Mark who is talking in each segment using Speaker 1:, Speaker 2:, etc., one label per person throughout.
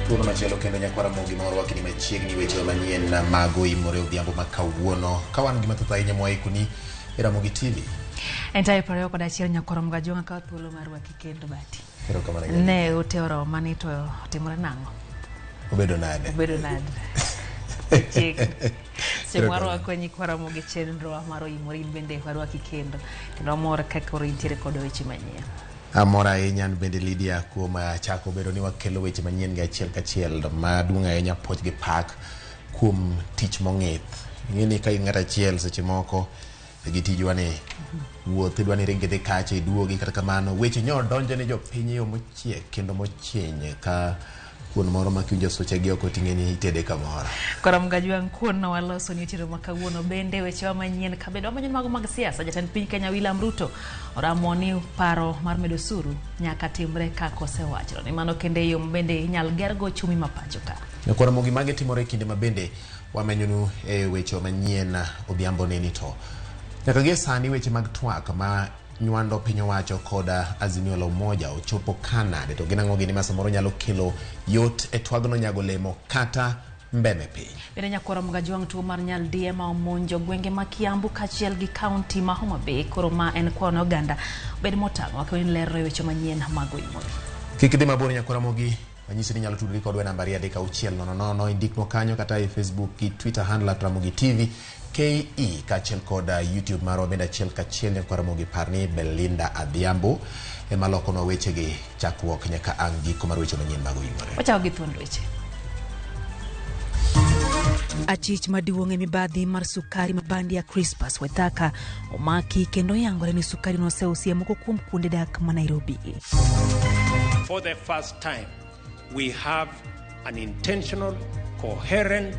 Speaker 1: Thuolo machielo kendo nyakwara Ramogi ma warwaki ni machiegni weche manyien mag oimore odhiambo ma kawuono ka wan gi mathoth ahinya mwaikoni e Ramogi TV.
Speaker 2: En tarik 21 nyakwara Mgajwang'a kawo thuolo mar rwaki kendo bati.
Speaker 1: Erokamano ahinya.
Speaker 2: Ne ute oroma ni to otimore nang'o?
Speaker 1: Obedo nade?
Speaker 2: Obedo nade? Chiegni. Seche mwarwako nyikwa Ramogi chenro mar oimore in bende warwaki kendo. Kendo wamor ka koro intiere kod weche manyien.
Speaker 1: Amor ahinya an bende Lydia kuom chako bedo ni wakelo weche manyien gi achiel kachiel maduong' ahinya puoch gi pak kuom tich mong'ith. Ing'e ni ka in ng'at achiel seche moko gi tijwa ni wuoth idwa ni iring idhi kacha iduogi kata kamano weche nyo donjo ne jopiny e yo mochiek kendo mochiny ka kuon moro ma kiwinjo suche gi oko ting'e ni itede kamoro.
Speaker 2: Koro Mgajwang' kuon no waloso ni otieno ma kawuono bende wechewa manyien kabende wamanyo mago mag siasa. Jatend piny Kenya William Ruto oramo ni paro mar medo osuru nyaka timre kaka osewacho. Ni mano kende yo bende inyal gergo ochumi ma pacho ka.
Speaker 1: Nyakwar Ramogi magi timore e kinde ma bende wamenyonu e weche manyien odhiambo neni to nyaka gie sani weche mag twak ma nywando piny owacho kod Azimio la Umoja ochopo kanade to gin ang'o gini ma samoro nyalo kelo yot e twagno nyago lemo kata mbeme piny.
Speaker 2: Bende nyakwar Mgajwang' tuo mar nyaldiema omonjo gwenge ma Kiambu kaachiel gi kaunti ma Homa Bay. Koro ma en kwayo ne oganda obed motang' wakewe ni ler e weche manyien mag Oimore.
Speaker 1: Kik idhi mabor nyakwar Ramogi, wanyisi ni inyalo tudri kodwa e namba 23600 indiknwa kanyo kata e Facebook gi Twitter handle at Ramogi TV KE kaachiel kod YouTube marwa bende achiel kachiel nyakwar Ramogi par ni Belinda Adhiambo ema lokonwa wechegi chakruok nyaka ang' giko mar weche manyien mag Oimore.
Speaker 2: Wachako gi thuond weche. Achich maduong' e mibadhi mar sukari ma bandia Crispus Wethaka omaki kendo oyangore ni sukari noseusi e moko kuom kuonde dak ma Nairobi.
Speaker 3: For the first time, we have an intentional, coherent,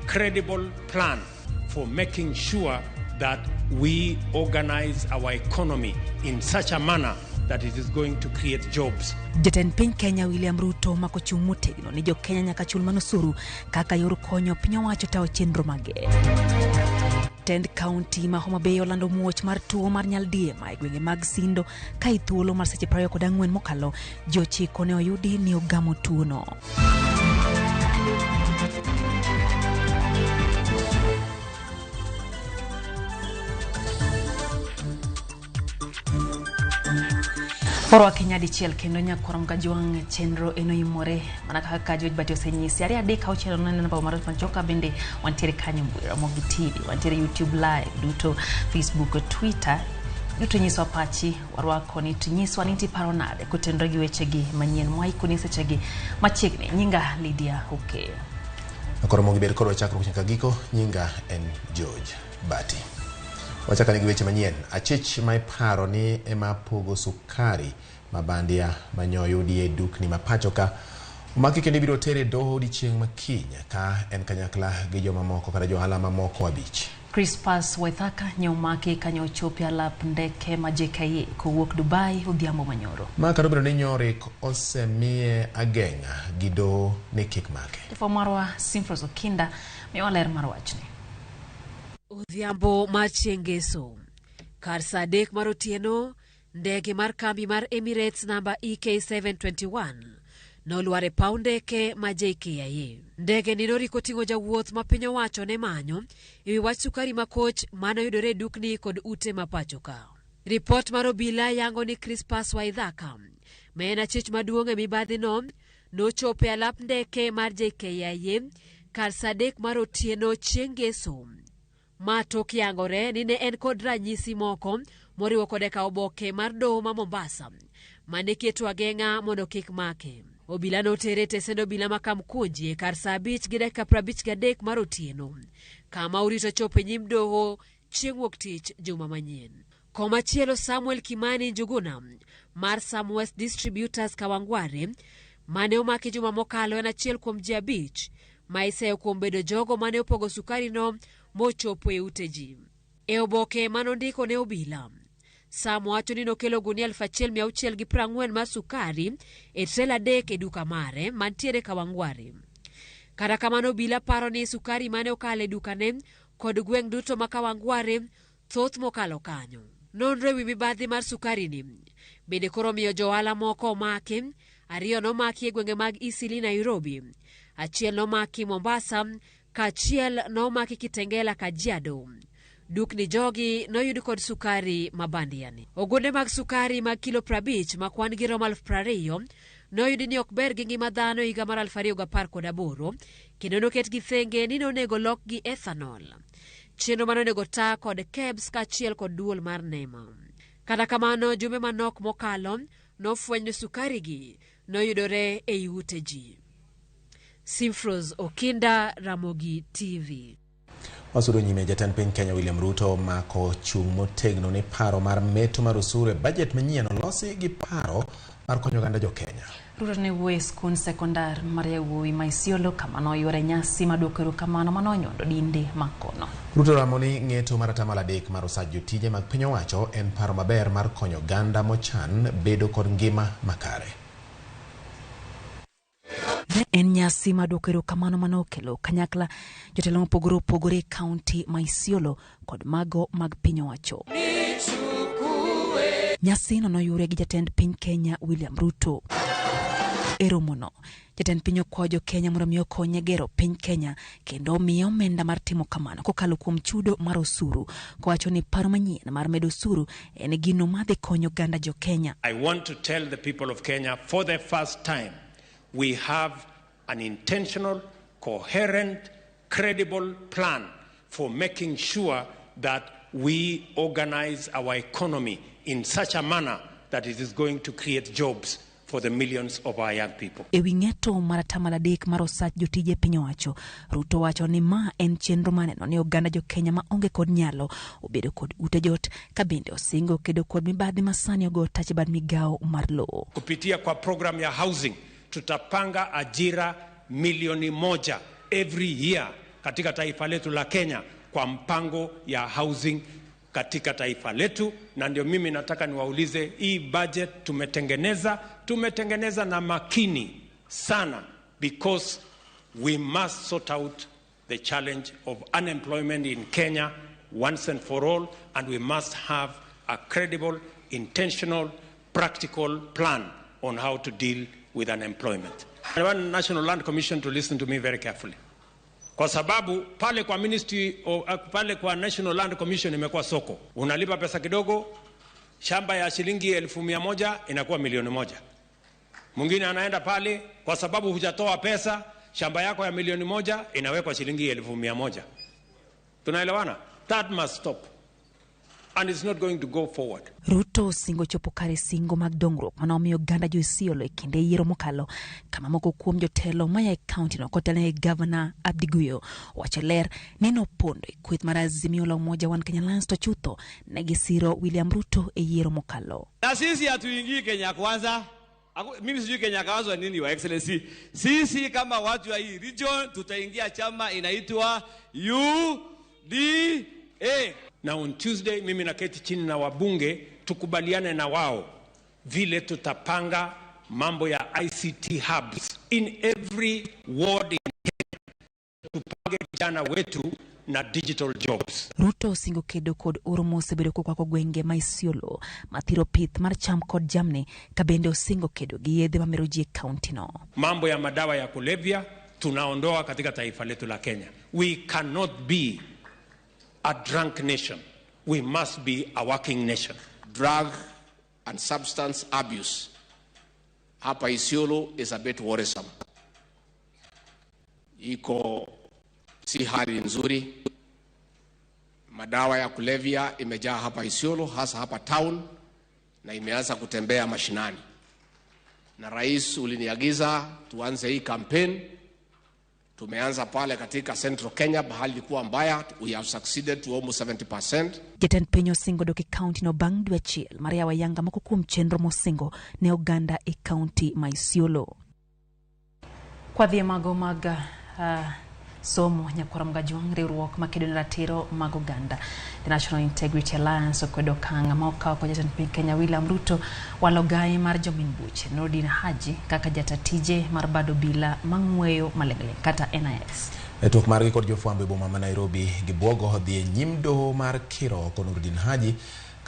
Speaker 3: credible plan for making sure that we organize our economy in such a manner that it is going to create jobs.
Speaker 2: Jatend piny Kenya William Ruto omako chung' motegno ni jo-Kenya nyaka chul mana osuru kaka yor konyo piny owacho tayo chenro mage. Tend kaunti ma Homa Bay olando muoch mar tuo mar nyaldiema e gwenge mag Sindo ka e thuolo mar seche 24 mokalo ji ochiko ne oyudi ni ogamo tuono. Orwaki nyadichiel kendo nyakwar Mgajwang' chenro eno imore mana kaka George Bati osenyisi ariyo adek auchiel nono namba mar Machoka bende wantiere kanyo mbui Ramogi TV wantiere YouTube live duto Facebook Twitter duto nyiswa pachi warwako ni tinyiswa ni tiparo nade kotenore gi wechegi manyien mwaikoni sechegi machiegni. Nyinga Lydia Okeyo.
Speaker 1: Nyakwar Ramogi bed kodwa chakruok nyaka giko, nyinga en George Bati. Wachakane gi weche manyien. Achich ma iparo ni ema pogo sukari ma bandia ma nyoyudi e dukni ma pacho ka omaki kendo ibiro tere e doho odiechieng' ma kiny ka en kanyakla gi jomamoko kata johala mamoko abich.
Speaker 2: Crispus Waithaka ne omaki kanyo ochopo e alap ndeke ma JKIA kowuok Dubai odhiambo manyoro.
Speaker 1: Ma kata obedo ni nyorik osemiye ageng'a gi doho ni kik make.
Speaker 2: Jafwambo marwa Simfros Okinda miyowa ler mar wachni.
Speaker 4: Odhiambo mar chieng' Ngeso, kar saa 3 mar otieno, ndege mar kambi mar Emirates namba EK721 nolwar e paw ndeke ma JKIA. Ndege ni noriko ting'o jawuoth ma piny owacho ne manyo e wi wach sukari makoch mane oyudore e dukni kod ute ma pacho ka. Ripot mar obila yango ni Crispus Waithaka, ma en achich maduong' e mibadhino, nochopo e alap ndeke mar JKIA kar saa 3 mar otieno chieng' Ngeso. Ma tok yangore ni ne en kod ranyisi moko moriwo koda ka oboke mar doho ma Mombasa mane keto ageng'a mondo kik make. Obila notere e tesend obila ma Kamkunji e kar saa 5 gi dakika 53 mar otieno, kama orito chopo e nyim doho chieng' wuok tich juma manyien. Komachielo Samuel Kimani Njuguna mar Samwest Distributors Kawangware mane omaki juma mokalo en achiel kuom ji 5 ma iseyo kuom bedo jogo mane opogo sukarino mochopo e ute ji. E oboke mane ondiko ne obila, Sam wacho ni nokelo gunia 1640 mar sukari e trela 3 e duka mare mantiere Kawangware. Kata kamano obila paro ni sukari mane okalo e dukane kod gweng' duto ma Kawangware thoth mokalo kanyo. Nonro ewi mibadhi mar sukari ni bende koro omiyo jo ohala moko omaki. 2 nomaki e gwenge mag Eastleigh Nairobi, 1 nomaki Mombasa, kaachiel nomaki Kitengela Kajiado. Dukni jogi noyud kod sukari mabandiani. Ogunde mag sukari mag kilo 50 ma kwan gi romo 20,000 noyudi ni ok ber gi ngima dhano higa mar 2018 kendo noketgi thenge ni nonego lokgi ethanol. Chenro manonego ta kod KEBS kaachiel kod duol mar NEMA. Kata kamano, jumbe manok mokalo nofweny ni sukari gi noyudore ei ute ji. Simfros Okinda, Ramogi TV.
Speaker 1: Wasudo nyime, jatend piny Kenya William Ruto mako chung' motegno ni paro mar meto mar osuru e bajet manyien olosi gi paro mar konyo oganda jo Kenya.
Speaker 2: Ruto ne wuoyo e skund sekondar mar yawuowi ma Isiolo kama noyuore nyasi maduoko erokamano manonyondo dinde makono.
Speaker 1: Ruto ramo ni ng'eto mar 3% mar osach jotije mag piny owacho en paro maber mar konyo oganda mochan bedo kod ngima makare.
Speaker 2: En nyasi maduoko erokamano manokelo kanyakla jotelo mopogore opogore e kaunti ma Isiolo kod mago mag piny owacho. Nyasino noyure gi jatend piny Kenya William Ruto. E romono, jatend piny okwayo jo Kenya mondo mi okonye gero piny Kenya kendo omiye omenda mar timo kamano kokalo kuom chudo mar osuru, kowacho ni paro manyien mar medo osuru en gino madhi konyo oganda jo Kenya.
Speaker 3: I want to tell the people of Kenya for the first time we have an intentional, coherent, credible plan for making sure that we organize our economy in such a manner that it is going to create jobs for the millions of our young people.
Speaker 2: E wi ng'eto mar 3% mar osach jotije piny owacho, Ruto wacho ni ma en chenro maneno ni oganda jo Kenya ma onge kod nyalo obedo kod ute jot, ka bende osingo kedo kod mibadhi ma sani ogo tach e bad migawo mar lowo.
Speaker 3: Kupitia kwa program ya housing tutapanga ajira milioni 1 every year katika taifa letu la Kenya kwa mpango ya housing katika taifa letu. Na ndio mimi nataka niwaulize, hii budget tumetengeneza na makini sana, because we must sort out the challenge of unemployment in Kenya once and for all, and we must have a credible, intentional, practical plan on how to deal with unemployment. I want National Land Commission to listen to me very carefully. Kwa sababu pale kwa ministry pale kwa National Land Commission imekuwa soko. Unalipa pesa kidogo, shamba ya shilingi 100,000 inakuwa milioni 1. Mwingine anaenda pale kwa sababu hujatoa pesa, shamba yako ya milioni 1 inawekwa shilingi 100,000. Tunaelewana? That must stop. And it's not going to go forward.
Speaker 2: Ruto singo chopo kare singo mag dongruok mane omiyo oganda jo Isiolo e kinde yiero mokalo, kama moko kuom jotelo maya e kaunti no kotelne gi Gavana Abdi Guyo owacho ler ni nopondo e kweth mar Azimio la Umoja One Kenya Alliance to chutho ne gisiro William Ruto e yiero mokalo.
Speaker 5: Na sisi hatuingii Kenya Kwanza. Mimi sijui Kenya Kwanza nini, Your Excellency. Sisi kama watu wa hii region tutaingia chama inaitwa UDA.
Speaker 3: Na on Tuesday mimi naketi chini na wabunge tukubaliane na wao vile tutapanga mambo ya ICT hubs in every ward in Kenya. Tupange vijana wetu na digital jobs.
Speaker 2: Ruto osingo kedo kod oro mosebedo kokwako gwenge ma Isiolo mathiro pith mar cham kod jamni, ka bende osingo kedo gi yedhe mamero ji e kaunti no.
Speaker 3: Mambo ya madawa ya kulevya tunaondoa katika taifa letu la Kenya. We cannot be a drunk nation. We must be a working nation.
Speaker 6: Drug and substance abuse hapa Isiolo is a bit worrisome. Iko si hali nzuri. Madawa ya kulevya imejaa hapa Isiolo, hasa hapa town, na imeanza kutembea mashinani. Na rais uliniagiza tuanze hii campaign. Tumeanza pale katika Central Kenya, bahali ilikuwa mbaya, we have succeeded to almost 70%.
Speaker 2: Jatend piny osingo dok e kaunti no bang' dwe achiel mar yawo ayanga moko kuom chenro mosingo ne oganda e kaunti ma Isiolo. Kwadhi mago mag somo nyakwara Mgajwang', riwruok makedo ne ratiro mag oganda The National Integrity Alliance okwedo okang' ma okawo kod jatend piny Kenya William Ruto walo gai mar jomin buche Nordin Haji kaka jata tije mar bad obila mang'weyo maling'ling' kata NIS.
Speaker 1: E twak margi kod jofwambo e boma ma Nairobi, gibuogo dhi e nyim doho mar kiro oko Nordin Haji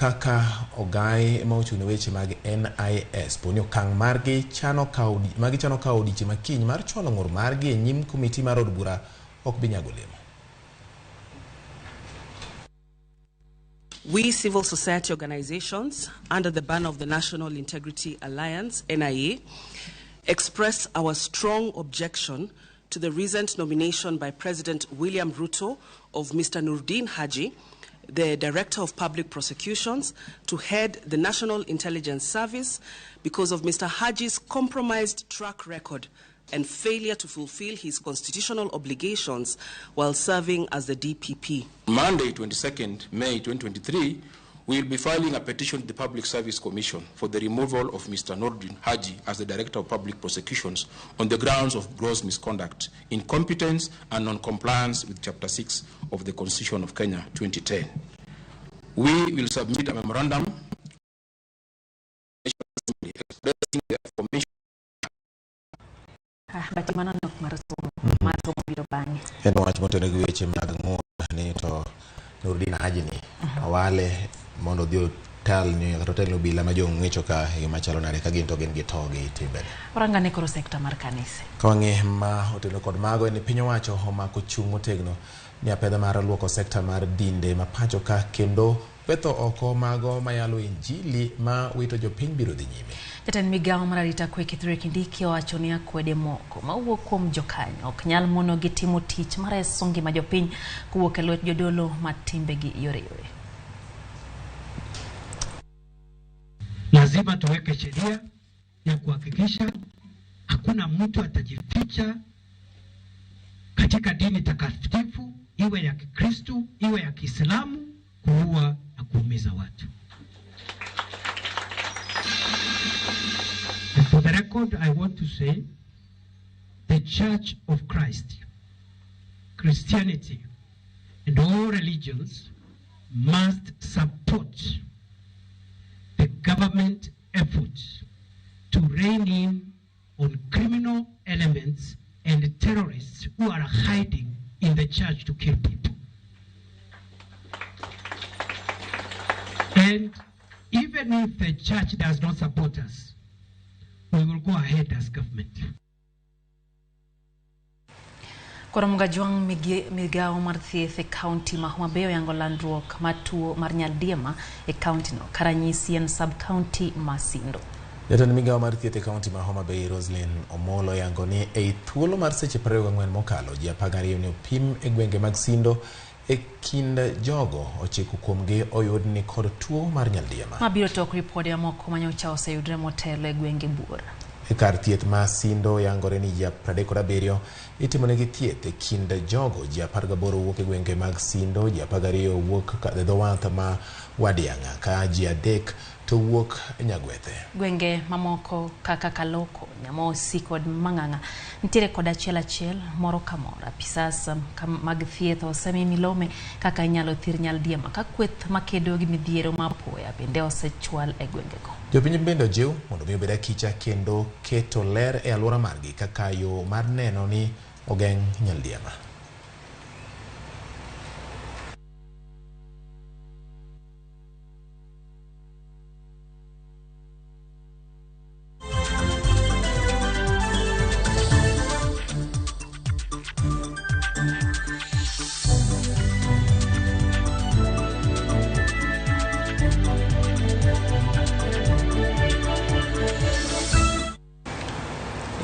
Speaker 1: Kaka ogai ma ochung' ne weche mag NIS poni okang' margi chano kawo magi chano kawo odiechieng' ma kiny mar chwalo ng'ur margi e nyim komiti mar od bura ok bi nyago olemo.
Speaker 7: We civil society organizations, under the banner of the National Integrity Alliance, NIA, express our strong objection to the recent nomination by President William Ruto of Mr. Nurdin Haji, the Director of Public Prosecutions, to head the National Intelligence Service because of Mr. Haji's compromised track record and failure to fulfill his constitutional obligations while serving as the DPP.
Speaker 8: Monday, 22nd May 2023, we will be filing a petition to the Public Service Commission for the removal of Mr. Nordin Haji as the Director of Public Prosecutions on the grounds of gross misconduct, incompetence, and non-compliance with Chapter 6 of the Constitution of Kenya 2010. We will submit a memorandum expressing the information.
Speaker 2: But mano nok mar somo, mar somo biro bang'e.
Speaker 1: En wach motenore gi weche mag ng'ur ni to Nurdin Haji ni owale mondo odhi otal ni kata otel ne obila ma jong'wecho ka e gima chalo nade ka gin to gin gi to gi timbene.
Speaker 2: Warangane koro sekta mar kanise.
Speaker 1: Ka wang'e ma otenore kod mago en ni piny owacho omako chung' motegno ni apedha mar luoko sekta mar dinde ma pacho ka kendo petho oko mago mayalo injili ma wito jopiny biro dhi nyime.
Speaker 2: Jatend migawo mar arita kwe Kithure Kindiki owacho ni akwede moko mawuok kuom jokanyo ok nyal monogi timo tich mar reso ngima jopiny kowuok e lwet jodolo ma timbegi yoreyore.
Speaker 9: Lazima tuweke sheria ya kuhakikisha hakuna mtu atajificha katika dini takatifu, iwe ya Kikristu, iwe ya Kiislamu, kuua na kuumiza watu. And for the record, I want to say the Church of Christ, Christianity, and all religions must support the government efforts to rein in on criminal elements and terrorists who are hiding in the church to kill people. And even if the church does not support us, we will go ahead as government.
Speaker 2: Koro Mugajwang' migawo mar thieth e kaunti ma Homa Bay oyango landruok mar tuo mar nyaldiema e kaunti no ka ranyisi en sub county ma Sindo.
Speaker 1: Jatend migawo mar thieth e kaunti ma Homa Bay Roslyn Omolo oyango ni ei thuolo mar seche 24 mokalo ji 12 ne opim e gwenge mag Sindo e kind jogo 9 kuomgi oyud ni kod tuo mar nyaldiema.
Speaker 2: Mabiro tok ripode mamoko manyocha oseyudre motelo e gwenge buora.
Speaker 1: E kar thieth ma Sindo yangore ni ji 37 itimonegi thieth e kind jogo ji 18 wuok e gwenge mag Sindo, ji 12 wuok e dho wath ma Wadiang'a ka ji 3 to wuok Nyagwethe.
Speaker 2: Gwenge mamoko kaka Kaloko, Nyamosi kod Mang'ang'a nitiere kod achiel achiel moro ka moro. Apisas mag thieth osemi milome kaka inyalo thir nyaldiema ka kweth makedo gi midhiero ma apoya bende osechwal e gwengego.
Speaker 1: Jopiny bende ojiw mondo mi obed akicha kendo keto ler e alwora margi kaka yo mar neno ni ogeng' nyaldiema.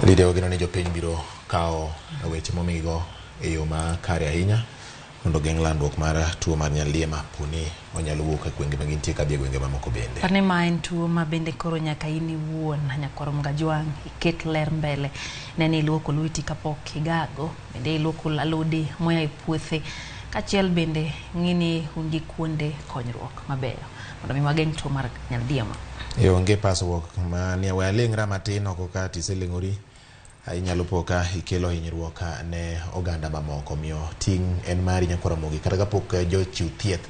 Speaker 1: Lydia ogeno ni jopiny biro kawo weche momigo e yo makare ahinya mondo ogeng' landruok mar tuo mar nyaldiema poni onyalo wuok e gwenge ma gintie kadhi e gwenge mamoko bende.
Speaker 2: Par ni ma en tuo ma bende koro nyaka in iwuon nyakwar Mgajwang' iket ler mbele. Ne ni iluoko lweti kapok igago, bende iluoko alode moa e puothe kaachiel bende ng'i ni un gi kuonde konyruok mabeyo mondo mi wageng' tuo mar nyaldiema.
Speaker 1: E onge pasruok ma ni we aling'ra matin oko ka tiseling'ori inyalo po ka ikelo hinyruok ne oganda mamoko. Omiyo ting' en mari nyakwar Ramogi kata kapok jochiw thieth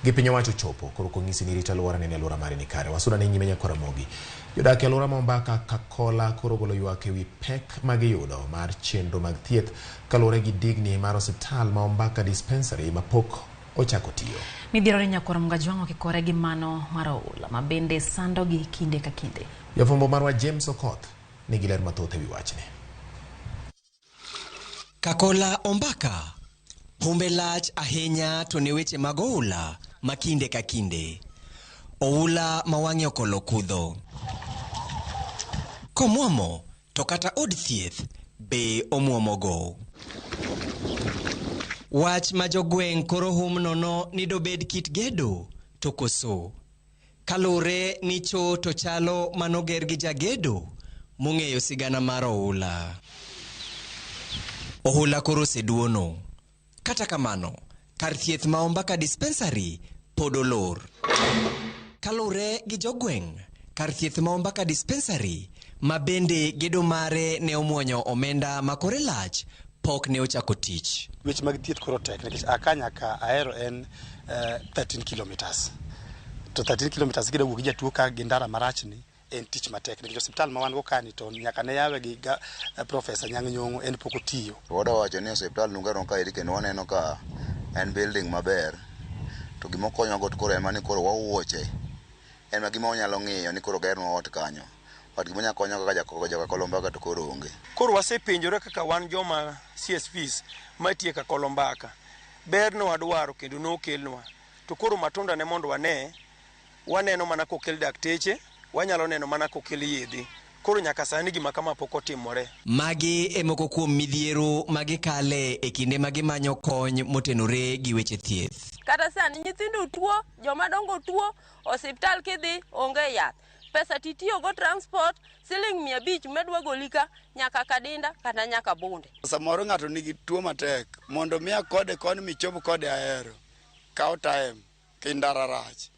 Speaker 1: gi piny owacho chopo koro kong'isi ni rit alwora nene alwora mari ni kare. Wasuna ni nyime nyakwar Ramogi. Jodak e alwora ma Ombaka Kakola koro golo ywak ewi pek magiyudo mar chenro mag thieth kaluwore gi digni mar osiptal ma Ombaka Dispensary ma pok ochako tiyo.
Speaker 2: Midhiero ni nyakwar Mgajwang' okikore gi mano mar oula ma bende sandogi kinde ka kinde.
Speaker 1: Jafwambo marwa James Okoth nigi ler mathoth e wi wachni.
Speaker 10: Kakola Ombaka, humbe lach ahinya to ne weche mag oula ma kinde ka kinde. Oula ma wang'e okolo kudho. Komwomo to kata od thieth be omwomogo. Wach ma jogweng' koro hum nono ni dobed kit gedo to koso. Kalure ni cho to chalo manoger gi jagedo mong'eyo sigana mar oula. Ohula koro oseduono. Kata kamano, kar thieth ma Ombaka Dispensary pod olor. Kalure gi jogweng', kar thieth ma Ombaka Dispensary ma bende gedo mare ne omuonyo omenda ma kore lach pok ne ochako tich.
Speaker 11: Weche mag thieth koro tek nikech aka nyaka Ahero en 13 kilometers. To 13 kilometers kida wuok gi jatuo ka gi ndara marachni en tich matek nikech osiptal ma wan go kani to nyaka ne yawe gi Professor Anyang' Nyong'o en pok otiyo.
Speaker 12: Wadwa wacho ni osiptal Nungaro kaeri kendo waneno ka en building maber to gima okonyowa go to koro en mana ni koro wawuoche en ma gima wanyalo ng'iyo ni koro gernwa ot kanyo but gima onyalo konyo kaka joka Kolombaka to koro onge.
Speaker 13: Koro wasepenjore kaka wan joma CSVs matiyo ka Kolombaka ber ne wadwaro kendo nokelnwa to koro matunda ne mondo wane waneno mana kokel dakteche wanyalo neno mana kokel yedhe koro nyaka sani gima kama pok otimore.
Speaker 10: Magi e moko kuom midhiero ma gikale e kinde ma gimanyo kony motenore gi weche thieth.
Speaker 14: Kata sani nyithindo tuo, joma dongo tuo, osiptal kidhi onge yath. Pesa titiyogo transport siling 500 madwa goli ka nyaka Kadinda kata nyaka Bunde.
Speaker 15: Samoro ng'ato nigi tuo matek mondo miya kode koni michop kode Ahero kawo time kindara rach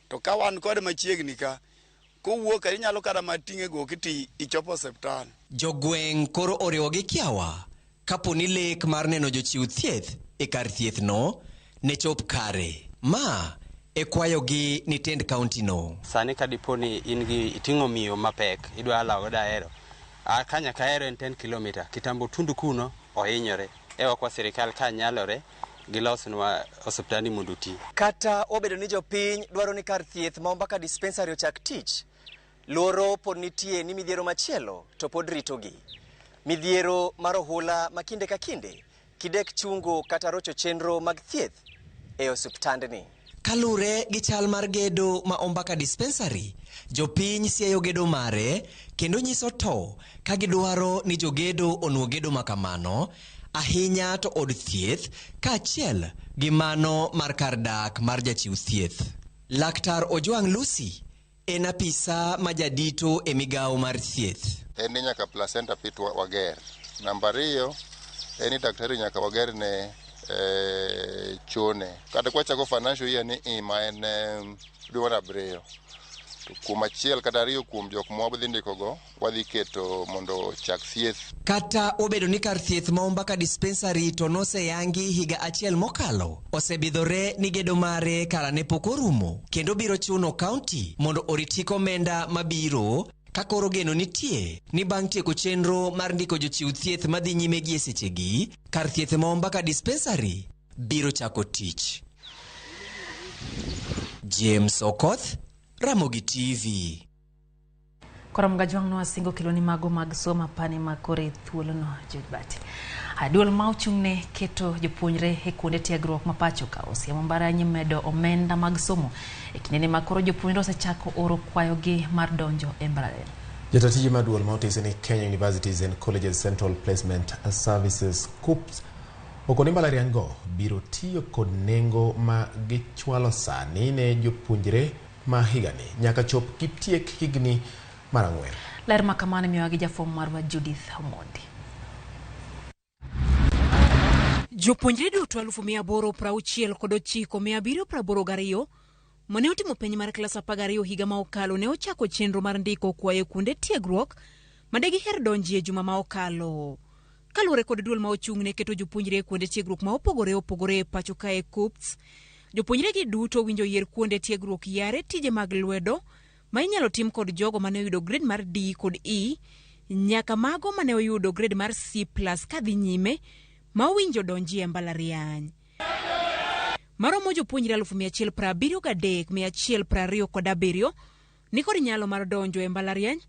Speaker 15: to ka wan kode machiegni ka kowuok ka inyalo kata mating'e goki ti ichopo osiptal.
Speaker 10: Jogweng' koro oriwo gi kiawa kapo ni lek mar neno jochiw thieth e kar thieth no ne chop kare. Ma e kwayogi ni tend kaunti no.
Speaker 16: Sani ka dipo ni in gi iting'o miyo mapek idwa lawo godo Ahero ka nyaka Ahero en 10 kilomita kitambo tundu kuno ohinyore ewa kwa sirikal ka nyalore gilosnwa osiptandni mondo oti.
Speaker 10: Kata obedo ni jopiny dwaro ni kar thieth ma Ombaka Dispensary ochak tich, luoro pod nitie ni midhiero machielo to pod ritogi. Midhiero mar ohula ma kinde ka kinde kidek chungo kata rocho chenro mag thieth e osiptandni. Kalure gi chal mar gedo ma Ombaka Dispensary, jopiny siayo gedo mare kendo nyiso to ka gidwaro ni jogedo onuo gedo makamano, ahinya to od thieth kaachiel gi mano mar kar dak mar jachiw thieth. Laktar Ojwang' Lucy en apisa ma jadito e migawo mar thieth.
Speaker 17: En ni nyaka placenta pit wager. Namba ariyo en ni daktari nyaka wager ne chone. Kata kwachako financial year ni i ma en dwe mar abiriyo. To kuom achiel kata ariyo kuom jok ma wadhi ndiko go wadhi keto mondo ochak thieth.
Speaker 10: Kata obedo ni kar thieth ma Ombaka Dispensary to noseyangi higa achiel mokalo, osebidhore ni gedo mare kara ne pok orumo kendo biro chuno kaunti mondo orit hik omenda mabiro ka koro geno nitie ni bang' tieko chenro mar ndiko jochiw thieth madhi nyime gi e sechegi, kar thieth ma Ombaka Dispensary biro chako tich. James Okoth, Ramogi TV.
Speaker 2: Koro Mgajwang' nwasingo keloni mago mag somo apani ma koro e thuolono George Duol ma ochung'ne keto jopuonjre e kuonde tiegruok ma pacho ka osiemo mbalariany medo omenda mag somo e kindeni ma koro jopuonjre osechako oro kwayogi mar donjo e mbalariany.
Speaker 1: Jata tije mar duol ma otisi ni Kenya Universities and Colleges Central Placement Services KUCCPS okoni mbalariany go biro tiyo kod nengo ma gichwalo sani ne jopuonjre ma higani nyaka chop gitiek higni mar 4.
Speaker 2: Ler ma kamano imiyowa gi jafwambo marwa Judith Omondi.
Speaker 4: Jopuonjre duto 869,782 mane otimo penj mar klas 12 higa ma okalo ne ochako chenro mar ndiko kwayo kuonde tiegruok ma degiher donjie juma ma okalo. Kaluwore kod duol ma ochung' ne keto jopuonjre e kuonde tiegruok ma opogore opogore e pacho kae KUCCPS, jopuonjre gi duto winjo yier kuonde tiegruok yare tije mag lwedo ma inyalo tim kod jogo mane oyudo grade mar D kod E nyaka mago mane oyudo grade mar C+ kadhi nyime ma owinjo donji e mbalariany.
Speaker 18: Maromo jopuonjre 173,127 nikod nyalo mar donjo e mbalariany,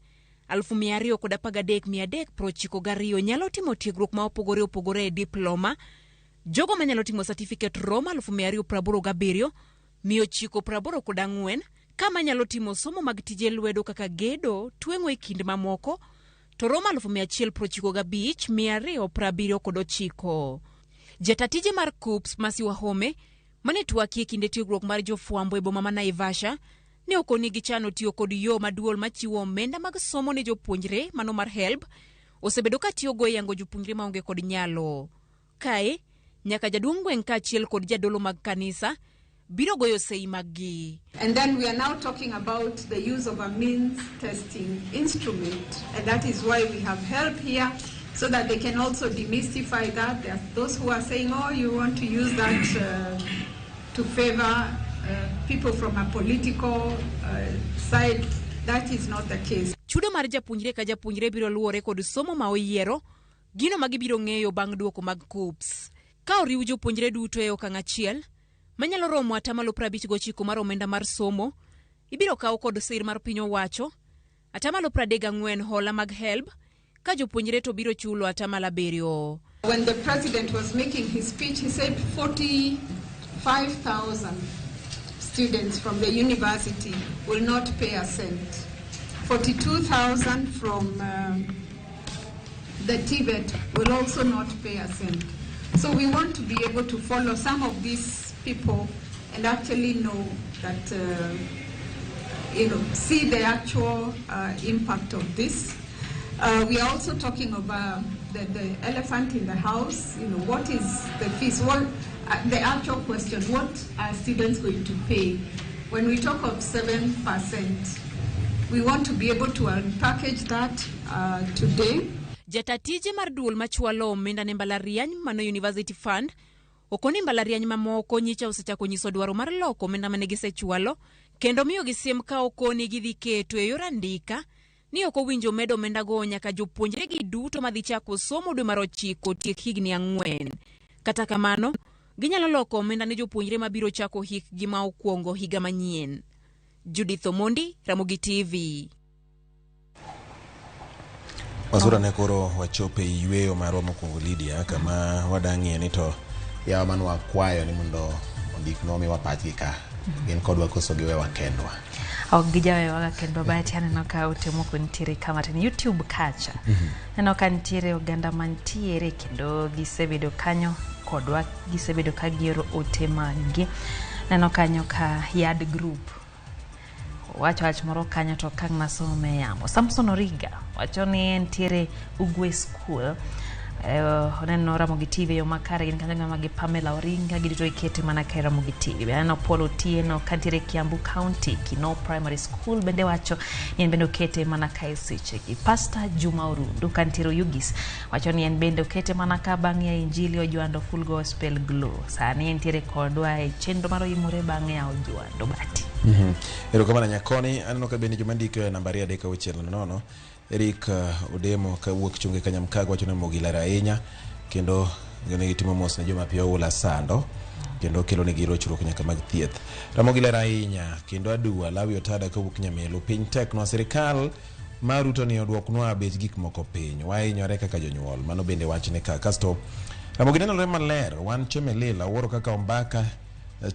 Speaker 18: 213,392 nyalo timo tiegruok ma opogore opogore e diploma, jogo manyalo timo satifiket romo 287,984, ka manyalo timo somo mag tije lwedo kaka gedo, tweng'o e kind mamoko, to romo 195,279. Jata tije mar KUCCPS Mercy Wahome mane twaki e kinde tiegruok mar jofwambo e boma ma Naivasha ne okoni gichano tiyo kod yo ma duol machiwo omenda mag somo ne jopuonjre mano mar HELB osebedo ka tiyogo e yango jopuonjre maonge kod nyalo. Kae, nyaka jaduong' gweng' kaachiel kod jadolo mag kanisa biro goyo sei maggi.
Speaker 19: And then we are now talking about the use of a means testing instrument. And that is why we have help here, so that they can also demystify that. There are those who are saying, oh, you want to use that to favor people from a political side. That is not the case.
Speaker 18: Chudo mar japuonjre ka japuonjre biro luwore kod somo ma oyiero, gino ma gibiro ng'eyo bang' duoko mag KUCCPS. Ka oriw jopuonjre duto e okang' achiel, manyalo romo 59% mar omenda mar somo, ibiro kaw kod sir mar piny owacho, 34% hola mag HELB, ka jopuonjre to biro chulo 7%.
Speaker 19: When the president was making his speech, he said 45,000 students from the university will not pay a cent. 42,000 from the TVET will also not pay a cent. So we want to be able to follow some of these people and actually know that, see the actual impact of this. We are also talking about the elephant in the house. What is the fees? What, the actual question, what are students going to pay? When we talk of 7%, we want to be able to unpackage that today.
Speaker 18: Jata tije mar duol machwalo omenda ne mbalariany mano University Fund okoni mbalariany mamoko nyicha osechako nyiso dwaro mar loko omenda mane gisechwalo kendo miyo gi siem ka okoni gidhi keto e yor andika ni ok owinjo med omendago nyaka jopuonjre gi duto madhi chako somo dwe mar 9 tiek higni 4. Kata kamano, ginyalo loko omenda ne jopuonjre mabiro chako hikgi ma okwongo higa manyien. Judith Omondi, Ramogi TV.
Speaker 1: Masura ne koro wachopo e yweyo marwa mokwongo Lydia, kama wadang'ie ni to yawa mane wakwayo ni mondo ondiknwa omiwa pachgi ka gin kodwa koso giwewa kendwa.
Speaker 2: Ok gijawewaga kendwa. Bahati aneno ka ote moko nitiere ka matin YouTube kacha. Aneno ka nitiere oganda mantiere kendo gisebedo kanyo kodwa, gisebedo ka gioro ote maggi. Aneno kanyo ka Yard Group wacho wach moro kanyo to kang' nasome yamo. Samson Origa wacho ni entiere Ugwe School. Oneno Ramogi TV yo makare gin kanyo ng'ama gi Pamela Oringa giduto ikete mana ka e Ramogi TV. Be aneno Paul Otieno kantiere Kiambu County Kino Primary School bende wacho ni en bende okete mana ka e sechegi. Pastor Juma Orundu kantiere Oyugis wacho ni en bende okete mana ka bang' ya Injili Ojwando Full Gospel Glow. Sani entiere kodwa e chenro mar Oimore bang' ya Ojwando Bati.
Speaker 1: Erokamano nyakoni, aneno ka bende joma ndiko e namba 2 3 6 0 Eric Odemo kawuok Chunge Kanyamkago wacho ni Mogi ler ahinya kendo ne gitimo mos ne joma piyo oula sando kendo kelo negi rochruok nyaka mag thieth. Ramogi ler ahinya kendo aduwa Lawi Otada kawuok Nyamelu piny teknwa sirikal mar Ruto ni oduoknwa bech gik moko piny wahinyore kaka jonyuol mano bende wachne ka kasto Ramogi nenore maler wan Chemelil awuoro kaka ombaka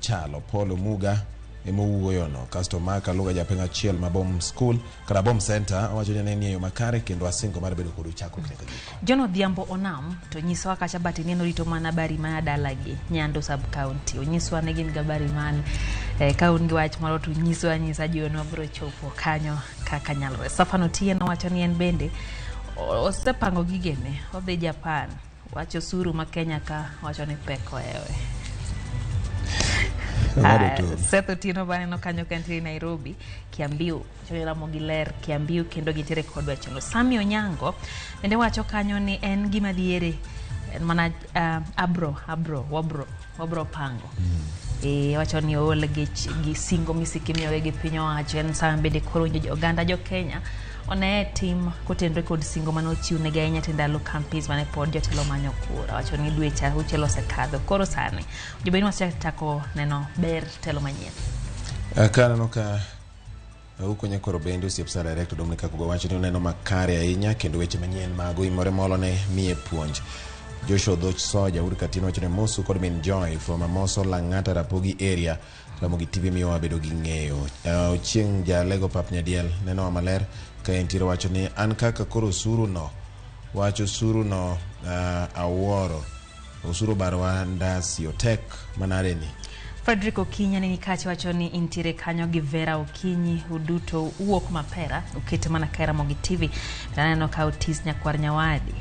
Speaker 1: chalo Paul Omuga emowuoyono kasto Mark Aluga japeng' achiel ma Bom School kata Bom Center owacho ni ne e yo makare kendo asingo mar bedo kodu chakruok nyaka giko.
Speaker 2: John Odhiambo Onam to nyisowa kacha bati ni en orito mana habari ma dalagi Nyando sub county. Onyiswa ni gin gi habari mane. Ka un gi wach moro to nyiswa anyisa jioni wabiro chopo kanyo kaka nyalore. Stefan Otieno wacho ni en bende osepango gigene odhi Japan. Wacho osuru ma Kenya ka wacho ni pek ohewe. Seth Otieno baneno kanyo ka entiere Nairobi, Kiambiu, wacho ni Ramogi ler Kiambiu kendo gintiere kodwa e chenro. Sami Onyango bende wacho kanyo ni en gima diere en mana abro abro wabro wabro pango. Wacho ni ool gi singo misiki miyogi gi piny owacho en sama bende koro winjo oganda jo Kenya One tim kotenore kod singo mane ochiw negi ahinya te ndalo campaigns mane pod jotelo manyo kura. Wacho ni dweche auchiel osekadho. Koro sani jobeni wasechako neno ber telo manyien.
Speaker 1: Ka aneno ka ukonye koro bende osiep sa director Dominic Kakugo wacho ni oneno makare ahinya kendo weche manyien mag Oimore Molo ne miye puonj. Joshua Dhoch Soja Ur Katino wacho ni Mosu kod Min Joy from Amoso Lang'ata Rapogi area Ramogi TV miyo wabedo gi ng'eyo. Ochieng' Jalego Pap Nyadiel nenowa maler ka entiere wacho ni an kaka koro osuru no wach osuru no awuoro osuru barwa ndasi otek manade ni.
Speaker 2: Frederick Okinyi nini kacha wacho ni intiere kanyo gi Vera Okinyi uduto uwuok mapera ukete mana ka Ramogi TV. Aneno ka Otis Nyakwar Nyawadi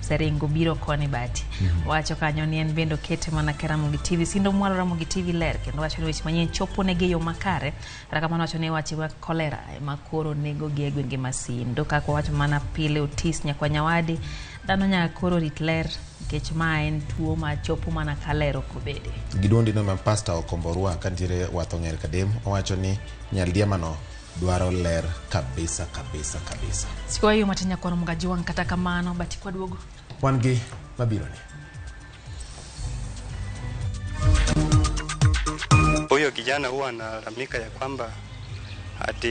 Speaker 2: oseringo biro koni bati. Wacho kanyo ni en bende okete mana ka Ramogi TV. Sindo mwalo Ramogi TV ler kendo wacho ni weche manyien chopo negi e yo makare. Kata kamano wacho ni wache mag kolera ema koro nego gi e gwenge ma Sindo. Kaka wacho mana pile Otis Nyakwar Nyawadi dhano nyaka koro rit ler nikech ma en tuo ma chopo mana ka ler ok obede.
Speaker 1: Giduondi no ma Pastor Okomborwa kantiere Watho Ng'er Kadem owacho ni Nyaldiema no dwaro ler kabisa kabisa kabisa.
Speaker 2: Siko yo matin nyakwar Mgajuang' kata kamano bati kwaduogo.
Speaker 1: Wan gi mabiro ni.
Speaker 20: Huyo kijana huwa analalamika ya kwamba ati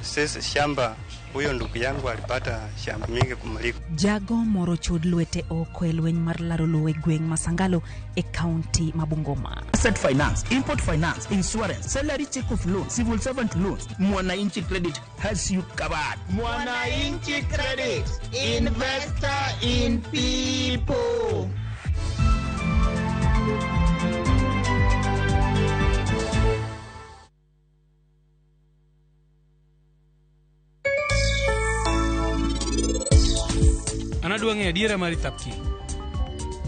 Speaker 20: sisi shamba, huyo ndugu yangu alipata shamba mingi kumliko.
Speaker 2: Jago moro chod lwete oko e lweny mar laro lowo e gweng' ma Sangalo e kaunti ma Bungoma.
Speaker 21: Asset finance, import finance, insurance, salary check of loan, civil servant loans. Mwananchi Credit has you covered.
Speaker 22: Mwananchi Credit, investor in people.
Speaker 23: An adwa ng'eyo adiera mar Thapki.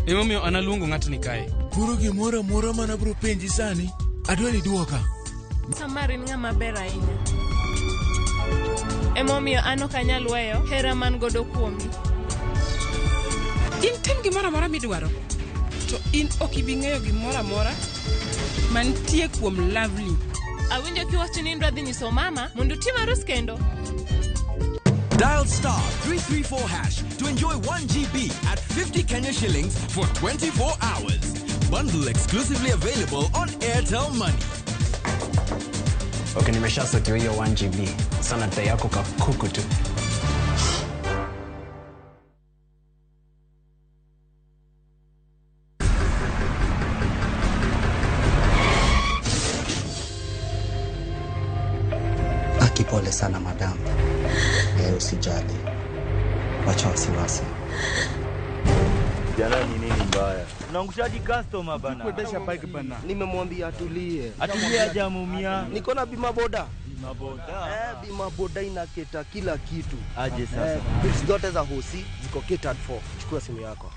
Speaker 23: Emomiyo an aluongo ng'atni kae.
Speaker 24: Koro gimoro amora mana abiro penji sani, adwa ni duoka.
Speaker 25: Samar in ng'ama ber ahinya. Emomiyo an ok anyal weyo hera man godo kuomi.
Speaker 26: In tim gimoro amora midwaro, to in ok ibi ng'eyo gimoro amora mantie kuom Lovely.
Speaker 25: Awinjo kiwacho ni idwa dhi nyiso mama mondo utim arus kendo.
Speaker 27: Dial star 334 hash to enjoy 1 GB at 50 Kenya shillings for 24 hours. Bundle exclusively available on Airtel Money.
Speaker 28: Okay, nimeshasotiwa hiyo 1 GB. Sana dai yako kakuku tu.
Speaker 29: Akipole sana madam. Usijali. Wacha wasiwasi.
Speaker 30: Jana ni nini mbaya? Unaangushaji customer bana.
Speaker 31: Kuendesha bike bana.
Speaker 32: Nimemwambia atulie.
Speaker 30: Atulie hajamuumia.
Speaker 32: Niko na bima boda.
Speaker 30: Bima boda.
Speaker 32: Bima boda inaketa kila kitu.
Speaker 30: Aje sasa.
Speaker 32: Bills zote za hosi ziko catered for. Chukua simu yako.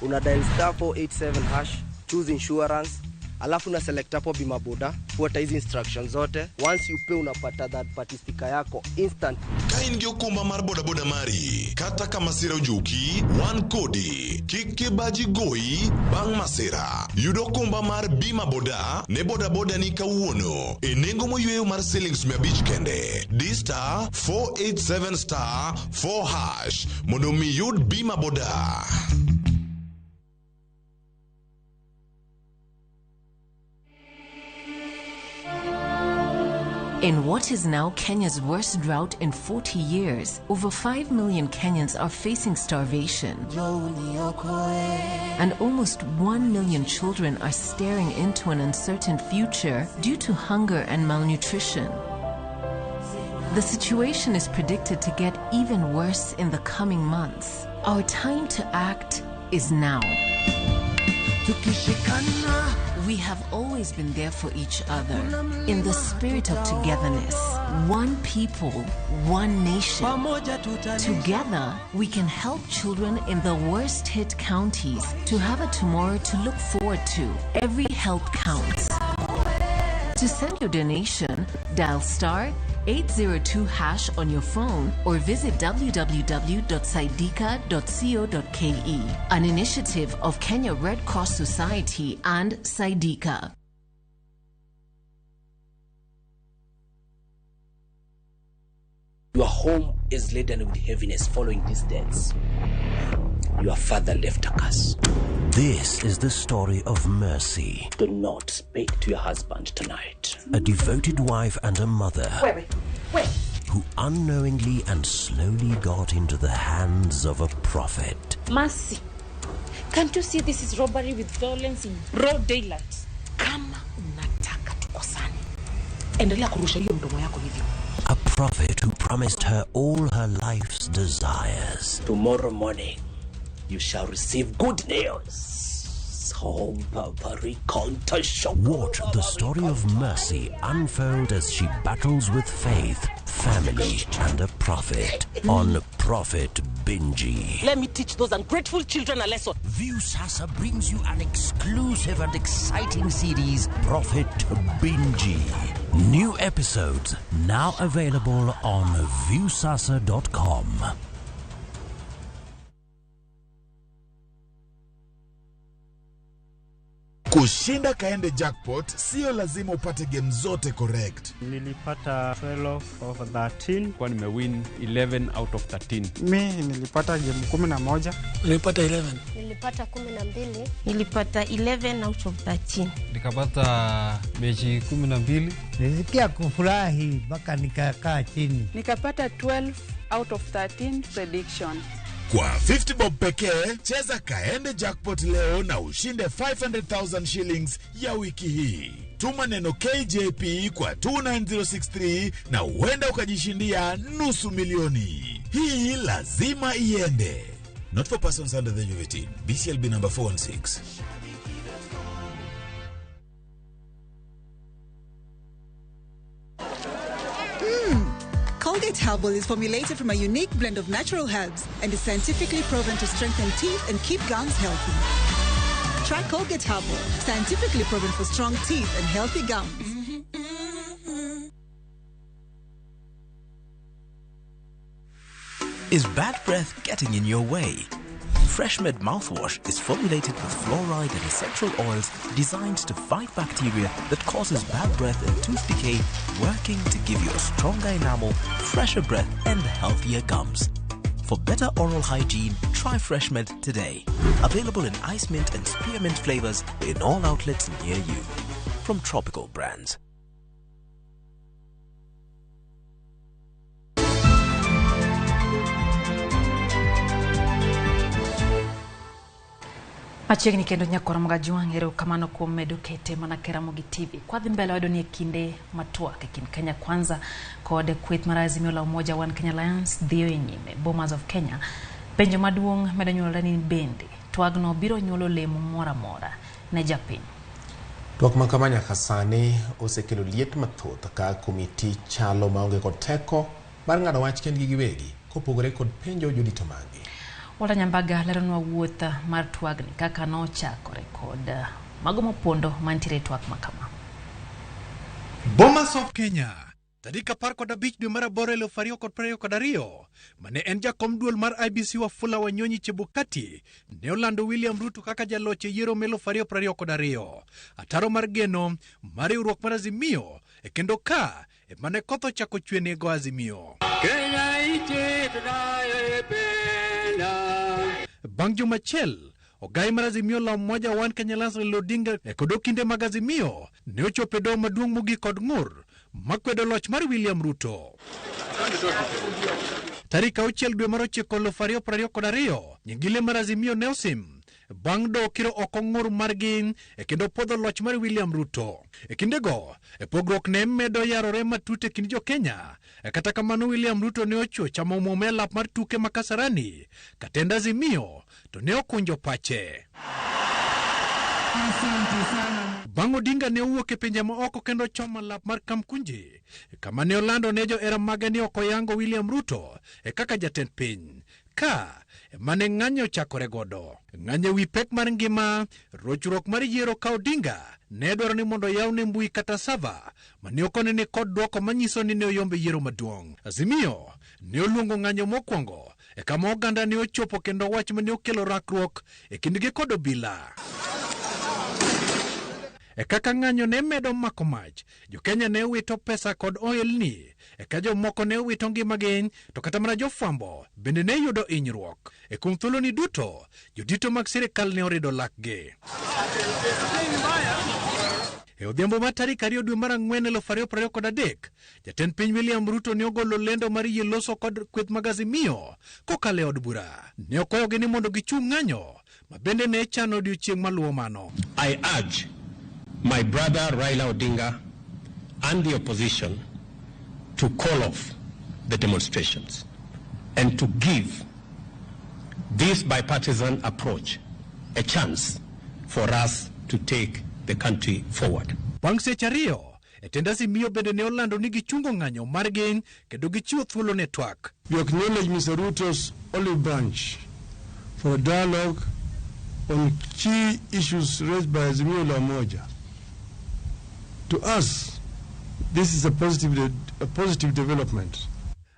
Speaker 32: Una dial star 487 hash, choose insurance, alafu una select hapo bima boda, fuata hizi instructions zote. Once you pay unapata that party sticker yako instant.
Speaker 33: Ka in gi okumba mar bodaboda mari, kata ka masira ojuki, wan kodi. Kik kibaji goyi bang' masira. Yud okumba mar bima boda ne bodaboda ni kawuono e nengo moyweyo mar silings 500 kende. Di star 487 star 4 hash mondo mi yud bima boda.
Speaker 34: In what is now Kenya's worst drought in 40 years, over 5 million Kenyans are facing starvation. And almost 1 million children are staring into an uncertain future due to hunger and malnutrition. The situation is predicted to get even worse in the coming months. Our time to act is now. We have always been there for each other in the spirit of togetherness. One people, one nation. Together, we can help children in the worst hit counties to have a tomorrow to look forward to. Every help counts. To send your donation, dial star 802 hash on your phone or visit www.saidika.co.ke. An initiative of Kenya Red Cross Society and Saidika.
Speaker 3: Your home is laden with heaviness following these deaths. Your father left a curse.
Speaker 5: This is the story of Mercy.
Speaker 3: Do not speak to your husband tonight.
Speaker 5: A devoted wife and a mother.
Speaker 3: Wait, wait.
Speaker 5: Who unknowingly and slowly got into the hands of a prophet.
Speaker 6: Mercy, can't you see this is robbery with violence in broad daylight?
Speaker 7: Kama unataka tukosane, endelea kurusha hiyo mdomo yako hivyo.
Speaker 5: A prophet who promised her all her life's desires.
Speaker 3: Tomorrow morning, you shall receive good news.
Speaker 5: Watch the story of Mercy unfold as she battles with faith, family, and a prophet on Prophet Binji.
Speaker 7: Let me teach those ungrateful children a lesson.
Speaker 5: Viusasa brings you an exclusive and exciting series, Prophet Binji. New episodes now available on viusasa.com.
Speaker 24: Kushinda Kaende Jackpot sio lazima upate game zote correct.
Speaker 20: Nilipata 12 of 13.
Speaker 23: Kwa nimewin 11 out of 13.
Speaker 8: Mi nilipata game 11.
Speaker 23: Nilipata 11.
Speaker 9: Nilipata 12.
Speaker 11: Nilipata 11 out of 13.
Speaker 12: Nikapata mechi 12.
Speaker 13: Nilisikia kufurahi mpaka nikakaa chini.
Speaker 14: Nikapata 12 out of 13 prediction.
Speaker 24: Kwa 50 bob pekee, cheza Kaende Jackpot leo na ushinde 500,000 shillings ya wiki hii. Tuma neno KJP kwa 29063 na huenda ukajishindia 500,000. Hii lazima iende. Not for persons under the age of 18. BCLB number 416.
Speaker 15: Colgate Herbal is formulated from a unique blend of natural herbs and is scientifically proven to strengthen teeth and keep gums healthy. Try Colgate Herbal, scientifically proven for strong teeth and healthy gums.
Speaker 16: Is bad breath getting in your way? FreshMed mouthwash is formulated with fluoride and essential oils designed to fight bacteria that causes bad breath and tooth decay, working to give you a stronger enamel, fresher breath, and healthier gums. For better oral hygiene, try FreshMed today. Available in ice mint and spearmint flavors in all outlets near you. From Tropical Brands.
Speaker 2: Machiegni kendo nyakora Mgajwang' erokamano kuom medo kete mana e Ramogi TV. Kwadhi mbele wayudo ni e kinde matwak e kind Kenya Kwanza kod kweth mar Azimio la Umoja One Kenya Alliance dhiyo e nyime Bomas of Kenya. Penjo maduong' medo nyuolore ni bende twagno biro nyuolo lemo moro amora ne japiny.
Speaker 1: Twak ma kama nyaka sani osekelo liet mathoth ka komiti chalo maonge kod teko mar ng'ado wach kendgi giwegi kopogore kod penjo jodito maggi.
Speaker 2: Walter Nyambaga leronwa wuoth mar twagni kaka nochakore kod mago mopondo mantiere e twak makama.
Speaker 17: Bomas of Kenya tarik 15 dwe mar aboro 2022 mane en jakom duol mar IEBC Wafula Wanyonyi Chebukati ne olando William Ruto kaka jaloch e yiero 2022. Ataro mar geno mar riwruok mar Azimio e kendo ka emane koth ochako chwe nego Azimio.
Speaker 31: Kenya nchi tunayoipenda.
Speaker 17: Bang' juma achiel, ogai mar Azimio la Umoja One Kenya Alliance Raila Odinga e kod okinde mag Azimio ne ochopo e doho maduong' mogik kod ng'ur makwedo loch mar William Ruto. Tarik 6 dwe mar 9 2022, nyingile mar Azimio ne osim bang' doho kiro oko ng'ur margi e kendo puodho loch mar William Ruto. E kindego, e pogruok ne medo yarore matut e kind jo-Kenya. E kata kamano William Ruto ne ochuo chamo omuom e lap mar tuke ma Kasarani katend Azimio to ne okunjo pache. Bang' Odinga ne owuok e pinje ma oko kendo chomo lap mar Kamkunji kama ne olando ne johera mage ni ok oyango William Ruto e kaka jatend piny. Ka mane ng'anyo ochakore godo. Ng'anyo ewi pek mar ngima, rochruok mar yiero ka Odinga ne dwaro ni mondo oyawne mbui kata sava mane okone ni kod dwoko manyiso ni ne oyombe yiero maduong'. Azimio ne oluongo ng'anyo mokwongo e kama oganda ne ochopo kendo wach mane okelo rakruok e kindgi kod obila. E kaka ng'anyo ne medo mako mach, jo-Kenya ne wito pesa kod ohelni, e ka jomoko ne wito ngimagi, to kata mana jofwambo bende ne yudo hinyruok. E kuom thuoloni duto, jodito mag sirikal ne orido lakgi. E odhiambo mar tarik 2 dwe mar 4 2023, jatend piny William Ruto ne ogolo lendo mar yie loso kod kweth mag Azimio kokalo e od bura. Ne okwayogi ni mondo gichung ng'anyo ma bende ne chano odiochieng' maluwo mano.
Speaker 4: I urge my brother Raila Odinga and the opposition to call off the demonstrations and to give this bipartisan approach a chance for us to take the country forward.
Speaker 17: Bang' seche 2, e tend Azimio bende ne olando ni gichungo ng'anyo margi kendo gichiwo thuolo ne twak.
Speaker 10: We acknowledge Mr. Ruto's olive branch for a dialogue on key issues raised by Azimio la Umoja. To us, this is a positive development.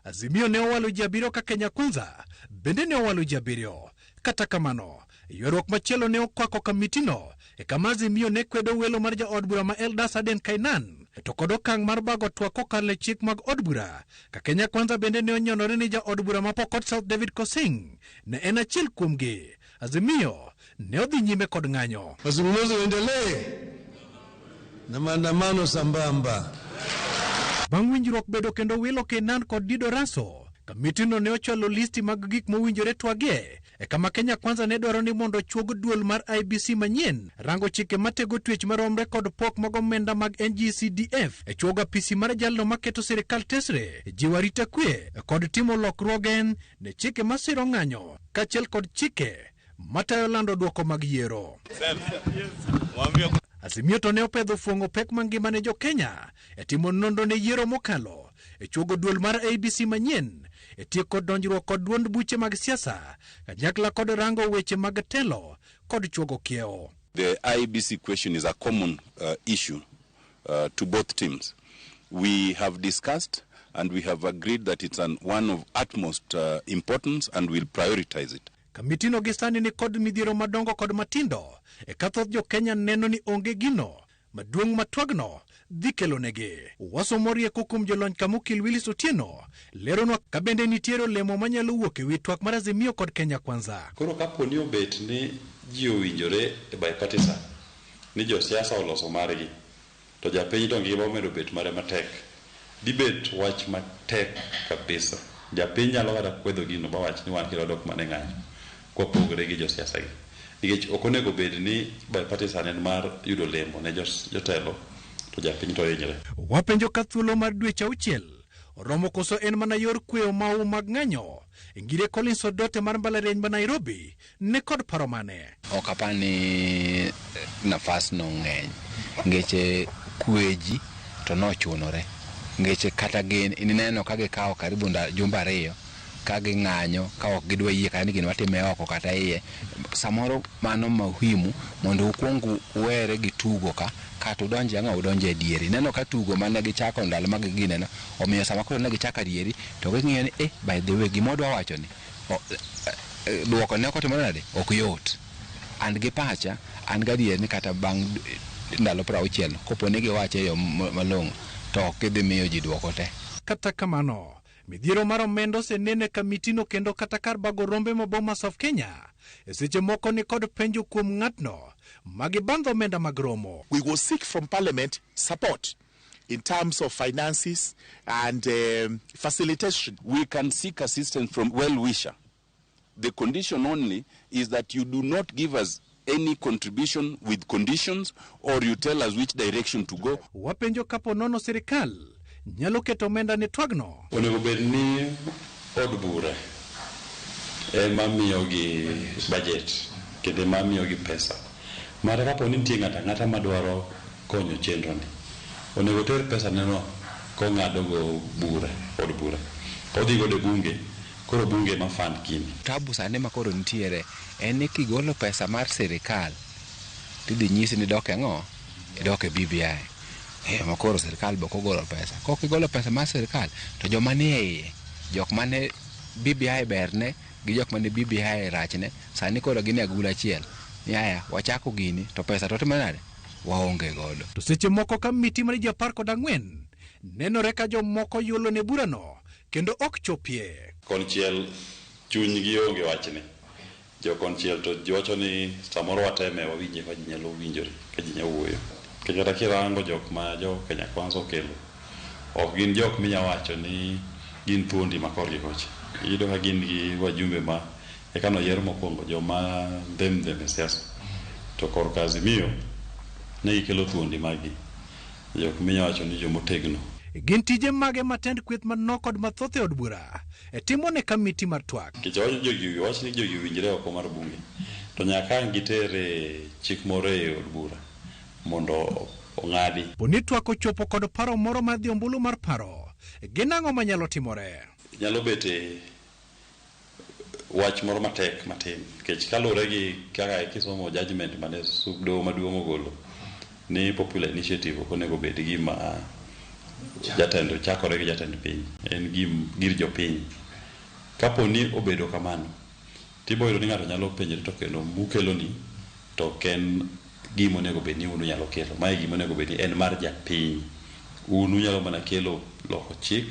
Speaker 17: Azimio ne owalo ji 7 ka Kenya Kwanza bende ne owalo ji 7. Kata kamano, ywaruok machielo ne okwako kamitino e kama Azimio ne kwedo welo mar jaod bura ma Eldas Aden Kainan to kod okang' mar bago twak kokalo e chik mag od bura. Ka Kenya Kwanza bende ne onyonore ni jaod bura ma Pokot South David Kosing ne en achiel kuomgi. Azimio ne odhi nyime kod ng'anyo.
Speaker 10: Mazungumzo yaendelee na maandamano sambamba.
Speaker 17: Bang' winjruok bedo kendo wilo Kainan kod Dido Raso, kamitino ne ochwalo listi mag gik mowinjore twagie e kama Kenya Kwanza ne dwaro ni mondo chuog duol mar IBC manyien, rango chike matego twech maromre kod pok mag omenda mag NGCDF, e chuogo apisi mar jalno maketo sirikal tesre, jiwo arita kwe kod timo lokruoge ne chike masiro ng'anyo kaachiel kod chike matayo lando duoko mag yiero. Azimio to ne opedho fuong'o pek mangima ne jo-Kenya e timo nonro ne yiero mokalo, e chuogo duol mar ABC manyien, e tieko donjruok kod duond buche mag siasa, kanyakla kod rango weche mag telo kod chuogo kiewo.
Speaker 18: The IEBC question is a common issue to both teams. We have discussed and we have agreed that it's one of utmost importance and we'll prioritize it.
Speaker 17: Kamitino gi sani ni kod midhiero madongo kod matindo e ka thoth jo-Kenya neno ni onge gino maduong' ma twagno dhi kelonegi. Wasomo rieko kuom jolony Kamukil Willis Otieno leronwa ka bende nitiere olemo manyalo wuok e wi twak mar Azimio kod Kenya Kwanza.
Speaker 19: Koro kapo ni obet ni ji owinjore e bipartisan, ni josiasa oloso margi, to japiny to ngima omedo bet mare matek. Dibet wach matek kabisa. Japiny nyalo kata kwedho gino mawach ni wan kendo dok mane ng'anyo kwapogore gi josiasa gi. Nikech ok onego bed ni bipartisan en mar yudo lemo ne jotelo to japiny to hinyre.
Speaker 17: Wapenjo ka thuolo mar dweche 6 oromo koso en mana yor kweyo mahu mag ng'anyo. Ngire Collins Odote mar mbalariany ma Nairobi ne kod paro mane?
Speaker 21: Ok apar ni nafas no ng'eny ngeche kweji to nochunore ngeche kata gin ineno ka gikawo karibu jumbe 2 ka ging'anyo ka ok gidwa yie kata ni gino watime oko kata iye. Samoro mano muhimu mondo ukwong uwere gi tugo ka kata udonje ang'o udonje e dieri. Ineno ka tugo mane gichako ndalo mag gineno omiyo sama koro ne gichako adieri to ging'iyo ni by the way gima wadwa wacho ni duoko ne ok otimore nade ok yot. An gi pacha an gadier ni kata bang' ndalo 60 kopo ni giwache e yo malong'o to ok gidhi miyo ji duoko te.
Speaker 17: Kata kamano, midhiero mar omenda osenene kamitino kendo kata kar bago rombe ma Bomas of Kenya e seche moko ni kod penjo kuom ng'atno magibandho omenda mag romo.
Speaker 24: We will seek from Parliament support in terms of finances and facilitation.
Speaker 18: We can seek assistance from well-wisher. The condition only is that you do not give us any contribution with conditions or you tell us which direction to go.
Speaker 17: Wapenjo kapo nono sirikal nyalo keto omenda ne twagno.
Speaker 19: Onego bed ni od bura ema miyogi budget kendo ema miyogi pesa. Mara kapo ni nitie ng'ato ang'ata madwaro konyo chenro ni, onego ter pesa neno kong'ado go bura, od bura. Odhi godo e bunge, koro bunge ema fund gini.
Speaker 21: Tabu sani ma koro nitiere en ni kigolo pesa mar sirikal tidhi nyisi ni dok e ang'o? Idok e BBI. Ma koro sirikal be ok ogolo pesa. Kok igolo pesa mar sirikal to joma nie iye, jok mane BBI berne gi jok mane BBI rachne, sani koro gin e agulu achiel. Ni aya, wachako gini to pesa to timo nade? waonge godo.
Speaker 17: To seche moko ka miti mar ji 14 nenore ka jomoko yulo ne burano kendo ok chopie.
Speaker 19: Konchiel chunygi onge wachni. Jo konchiel to jiwacho ni samoro wateme wawinje ka ji nyalo winjore, ka ji nyalo wuoyo. Nikech kata kirango jok ma jo Kenya Kwanza okelo, ok gin jok minya wacho ni gin thuondi ma korgi kocha. Iyudo ka gin gi wajumbe ma eka noyier mokwongo joma ndhem ndhem e siasa. To korka Azimio ne gikelo thuondi maggi, jok minya wacho ni jomotegno.
Speaker 17: Gin tije mage ma tend kweth manok kod mathoth e od bura e timo ne kamiti mar twak?
Speaker 19: Nikech jogi wach ni jogi owinjre oko mar bunge, to nyaka ang' gitere chik moro e od bura mondo ong'adi.
Speaker 17: Poni twak ochopo kod paro moro mar dhi ombulu mar paro, gin ang'o manyalo timore?
Speaker 19: Nyalo bet e wach moro matek matin, nikech kaluwore gi kaka kisomo judgment mane doho maduong' ogolo ni popular initiative ok onego bed gima jatend chakore gi jatend piny, en gir jopiny. Kapo ni obedo kamano, tibo yudo ni ng'ato nyalo penjore to kendo mukelo ni to ok en gima onego bed ni un unyalo kelo. Mae gima onego bed ni en mar japiny. Un unyalo mana kelo loko chik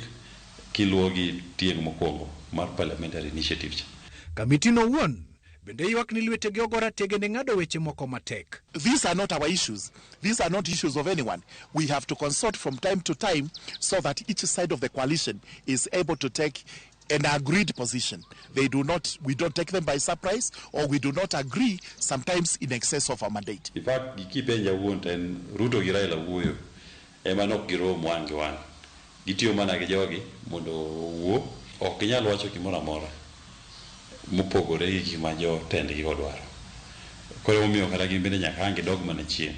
Speaker 19: kiluwo gi tieng' mokwongo mar parliamentary initiative cha.
Speaker 17: Kamiti no owuon bende ywak ni lwetegi ogora tege ne ng'ado weche moko matek.
Speaker 24: These are not our issues. These are not issues of anyone. We have to consult from time to time so that each side of the coalition is able to take an agreed position. They do not, we don't take them by surprise, or we do not agree sometimes in excess of our mandate.
Speaker 19: In fact, kipenja wuon to en Ruto gi Raila wuoyo ema nok girom wang' gi wang'. Gitiyo mana gi jogi mondo owuo, ok ginyal wacho gimoro amora mopogore gi gima jotendgi odwaro. Koro emomiyo kata gin bende nyaka ang' gidog mana chien.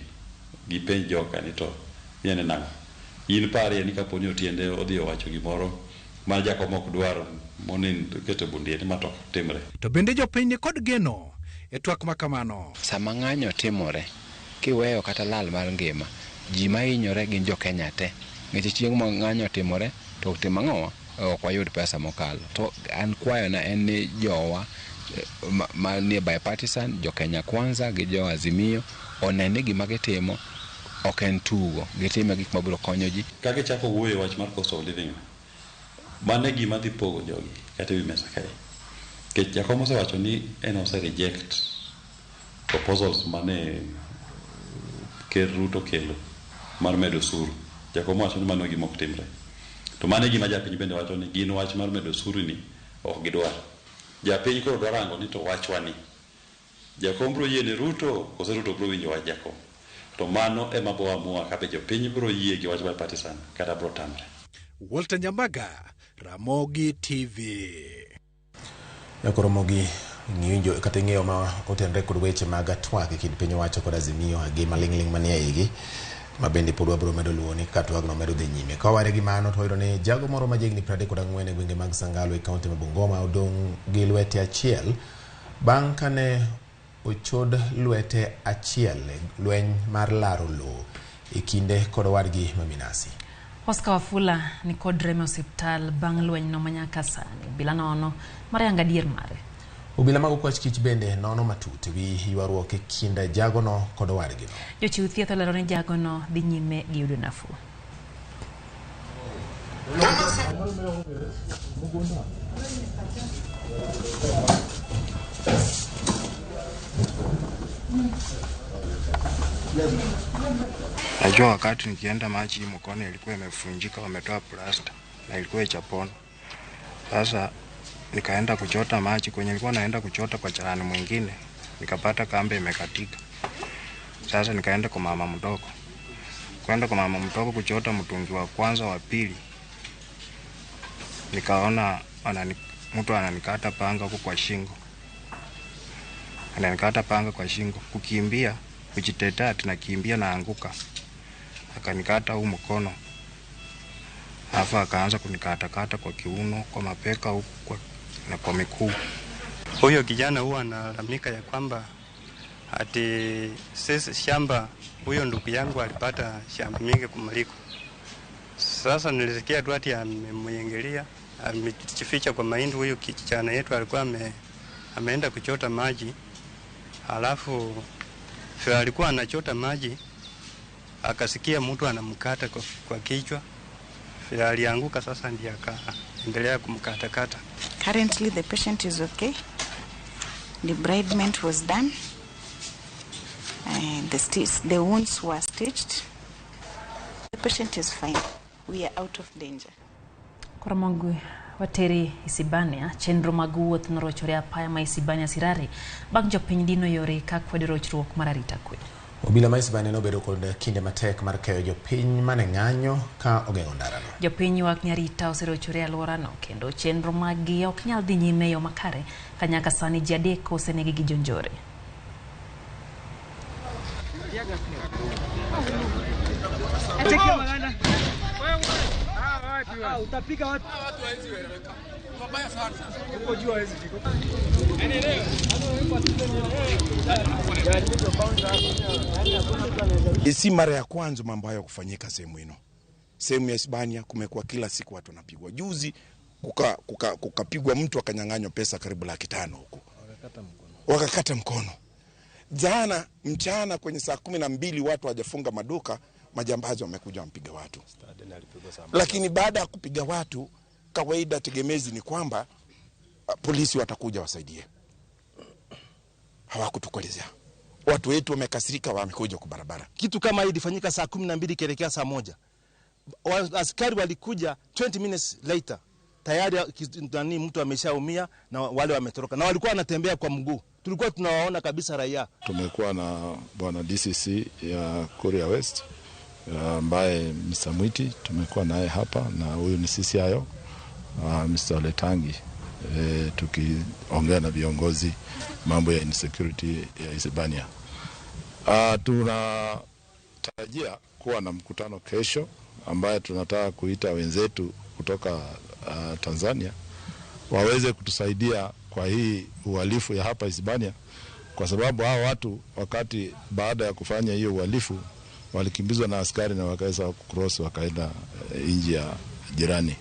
Speaker 19: Gipenj joka ni to inene nang'o. In parie ni kapo ni Otiende odhi owacho gimoro ma Jakom ok dwar monin keto bundie ni ma to ok timre.
Speaker 17: To bende jopiny ni kod geno e twak ma kamano.
Speaker 21: Sama ng'anyo timore, kiweyo kata lal mar ngima, ji mahinyore gin jo Kenya te. Nikech chieng' ma ng'anyo otimore, to timo ang'owa? Ok wayud pesa mokalo. To an kwayona en ni jowa manie bipartisan, jo Kenya Kwanza gi jo Azimio, one ni gima gitimo ok en tugo. Gitime gik mabiro konyo ji.
Speaker 19: Ka gichako wuoyo e wach mar cost of living, mano e gima dhi pogo jogi kata ewi mesa kae. Nikech Jakom osewacho ni en ose reject proposals mane Ker Ruto kelo mar medo osuru. Jakom owacho ni mano gima ok timre. To mano e gima japiny bende wacho ni gin wach mar medo osuru ni ok gidwar. Japiny koro dwa rango ni to wachwa ni Jakom biro yie ne Ruto kose Ruto biro winjo wach Jakom. To mano ema bo amua ka be jopiny biro yie gi wach bipartisan kata biro tamre.
Speaker 17: Walter Nyambaga, Ramogi TV.
Speaker 1: Koro Ramogi ng'injo kata ing'eyo ma otenre kod weche mag twak e kind piny owacho kod Azimio gi maling'ling' manie igi ma bende pod wabiro medo luwo ni ka twagno medo dhi nyime. Ka wawere gi mano to wayudo ni jago moro ma jahigni 34 e gwenge mag Sangalo e kaunti ma Bungoma odong' gi lwete achiel bang' kane ochod lwete achiel e lweny mar laro lowo e kinde kod owadgi ma Minasi.
Speaker 2: Oscar Wafula ni kod rem e osiptal bang' lwenyno manyaka sani. Obila nono mar yango adier mare.
Speaker 1: Obila mag okwach kich bende nono matut wi ywaruok e kind jagono kod owadgino.
Speaker 2: Jochiw thieth olero ni jagono dhi nyime gi yudo nafuu.
Speaker 3: Najua wakati nikienda maji mkono ilikuwa imefunjika, wametoa plasta na ilikuwa ichapona. Sasa nikaenda kuchota maji kwenye nilikuwa naenda kuchota kwa jirani mwingine, nikapata kamba imekatika. Sasa nikaenda kwa mama mdogo. Kwenda kwa mama mdogo kuchota mtungi wa kwanza, wa pili, nikaona mtu ananikata panga huko kwa shingo. Ananikata panga kwa shingo, kukimbia, kujitetea, tunakimbia naanguka. Akanikata huu mkono. Alafu akaanza kunikatakata kwa kiuno, kwa mapeka huku na kwa miguu.
Speaker 20: Huyo kijana huwa analalamika ya kwamba ati sisi shamba, huyo ndugu yangu alipata shamba mingi kumliko. Sasa nilisikia tu ati amemuingilia, amejificha kwa mahindi. Huyu kijana yetu alikuwa ameenda kuchota maji. Alafu alikuwa anachota maji, Akasikia mtu anamkata kwa kichwa. Alianguka sasa ndiye akaendelea kumkatakata.
Speaker 5: Currently the patient is okay. Debridement was done. And the wounds were stitched. The patient is fine. We are out of danger.
Speaker 2: Koramongu wateri Isibania chenro mag wuoth norochore apaya ma Isibania Sirare bang' jopiny dino yore ka kwedo rochruok mar arita kwe.
Speaker 1: Obila ma Isibania nobedo kod kinde matek mar keyo jopiny mane ng'anyo ka ogeng'o ndarano.
Speaker 2: Jopiny ywak ni arita oserochore e alworano kendo chenro maggi ok nyal dhi nyime e yo makare ka nyaka sani ji 3 osenegi gi jonjore.
Speaker 6: Si mara ya kwanza mambo hayo kufanyika sehemu ino. Sehemu ya Isibania kumekuwa kila siku watu wanapigwa. Juzi kukapigwa mtu akanyang'anywa pesa karibu 500,000 huko. Wakakata mkono. Jana mchana kwenye saa 12 watu hawajafunga maduka, majambazi wamekuja wampiga watu. Lakini baada ya kupiga watu, kawaida tegemezi ni kwamba polisi watakuja wasaidie. Hawakutukolezea. Watu wetu wamekasirika, wamekuja kwa barabara.
Speaker 7: Kitu kama hii ilifanyika saa 12 kuelekea saa 1. Askari walikuja 20 minutes later. Tayari nani mtu ameshaumia na wale wametoroka. Na walikuwa wanatembea kwa mguu. Tulikuwa tunawaona kabisa raia.
Speaker 8: Tumekuwa na bwana DCC ya Korea West ambaye Mr. Mwiti tumekuwa naye hapa, na huyu ni CCIO Mr. Letangi, tukiongea na viongozi mambo ya insecurity ya Isibania. Tunatarajia kuwa na mkutano kesho ambaye tunataka kuita wenzetu kutoka Tanzania waweze kutusaidia kwa hii uhalifu ya hapa Isibania, kwa sababu hao watu wakati baada ya kufanya hiyo uhalifu walikimbizwa na askari na wakaweza kucross wakaenda nchi ya jirani.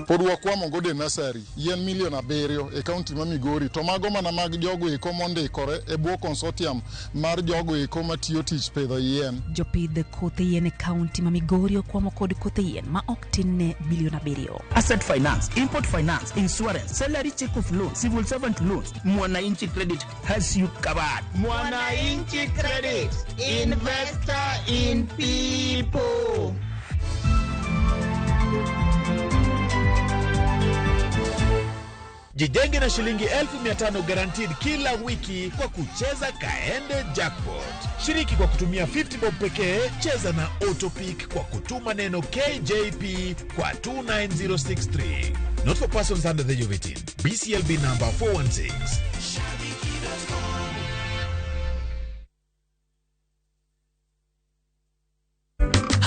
Speaker 22: Pod wakwamo godo e nasari yien milion 7 e kaunti ma Migori to mago mana mag jogo eko mondikore e bwo consortium mar jogo eko matiyo tich pidho yien.
Speaker 2: Jopidh kothe yien e kaunti ma Migori okwamo kod kothe yien ma ok tin ne milion 7.
Speaker 31: Asset finance, import finance, insurance, salary check of loan, civil servant loans. Mwananchi Credit has you covered.
Speaker 25: Mwananchi Credit, investor in people.
Speaker 24: Jijenge na shilingi 1500 guaranteed kila wiki kwa kucheza Kaende Jackpot. Shiriki kwa kutumia 50 bob pekee, cheza na Autopick kwa kutuma neno KJP kwa 29063. Not for persons under the age of 18. BCLB number 416.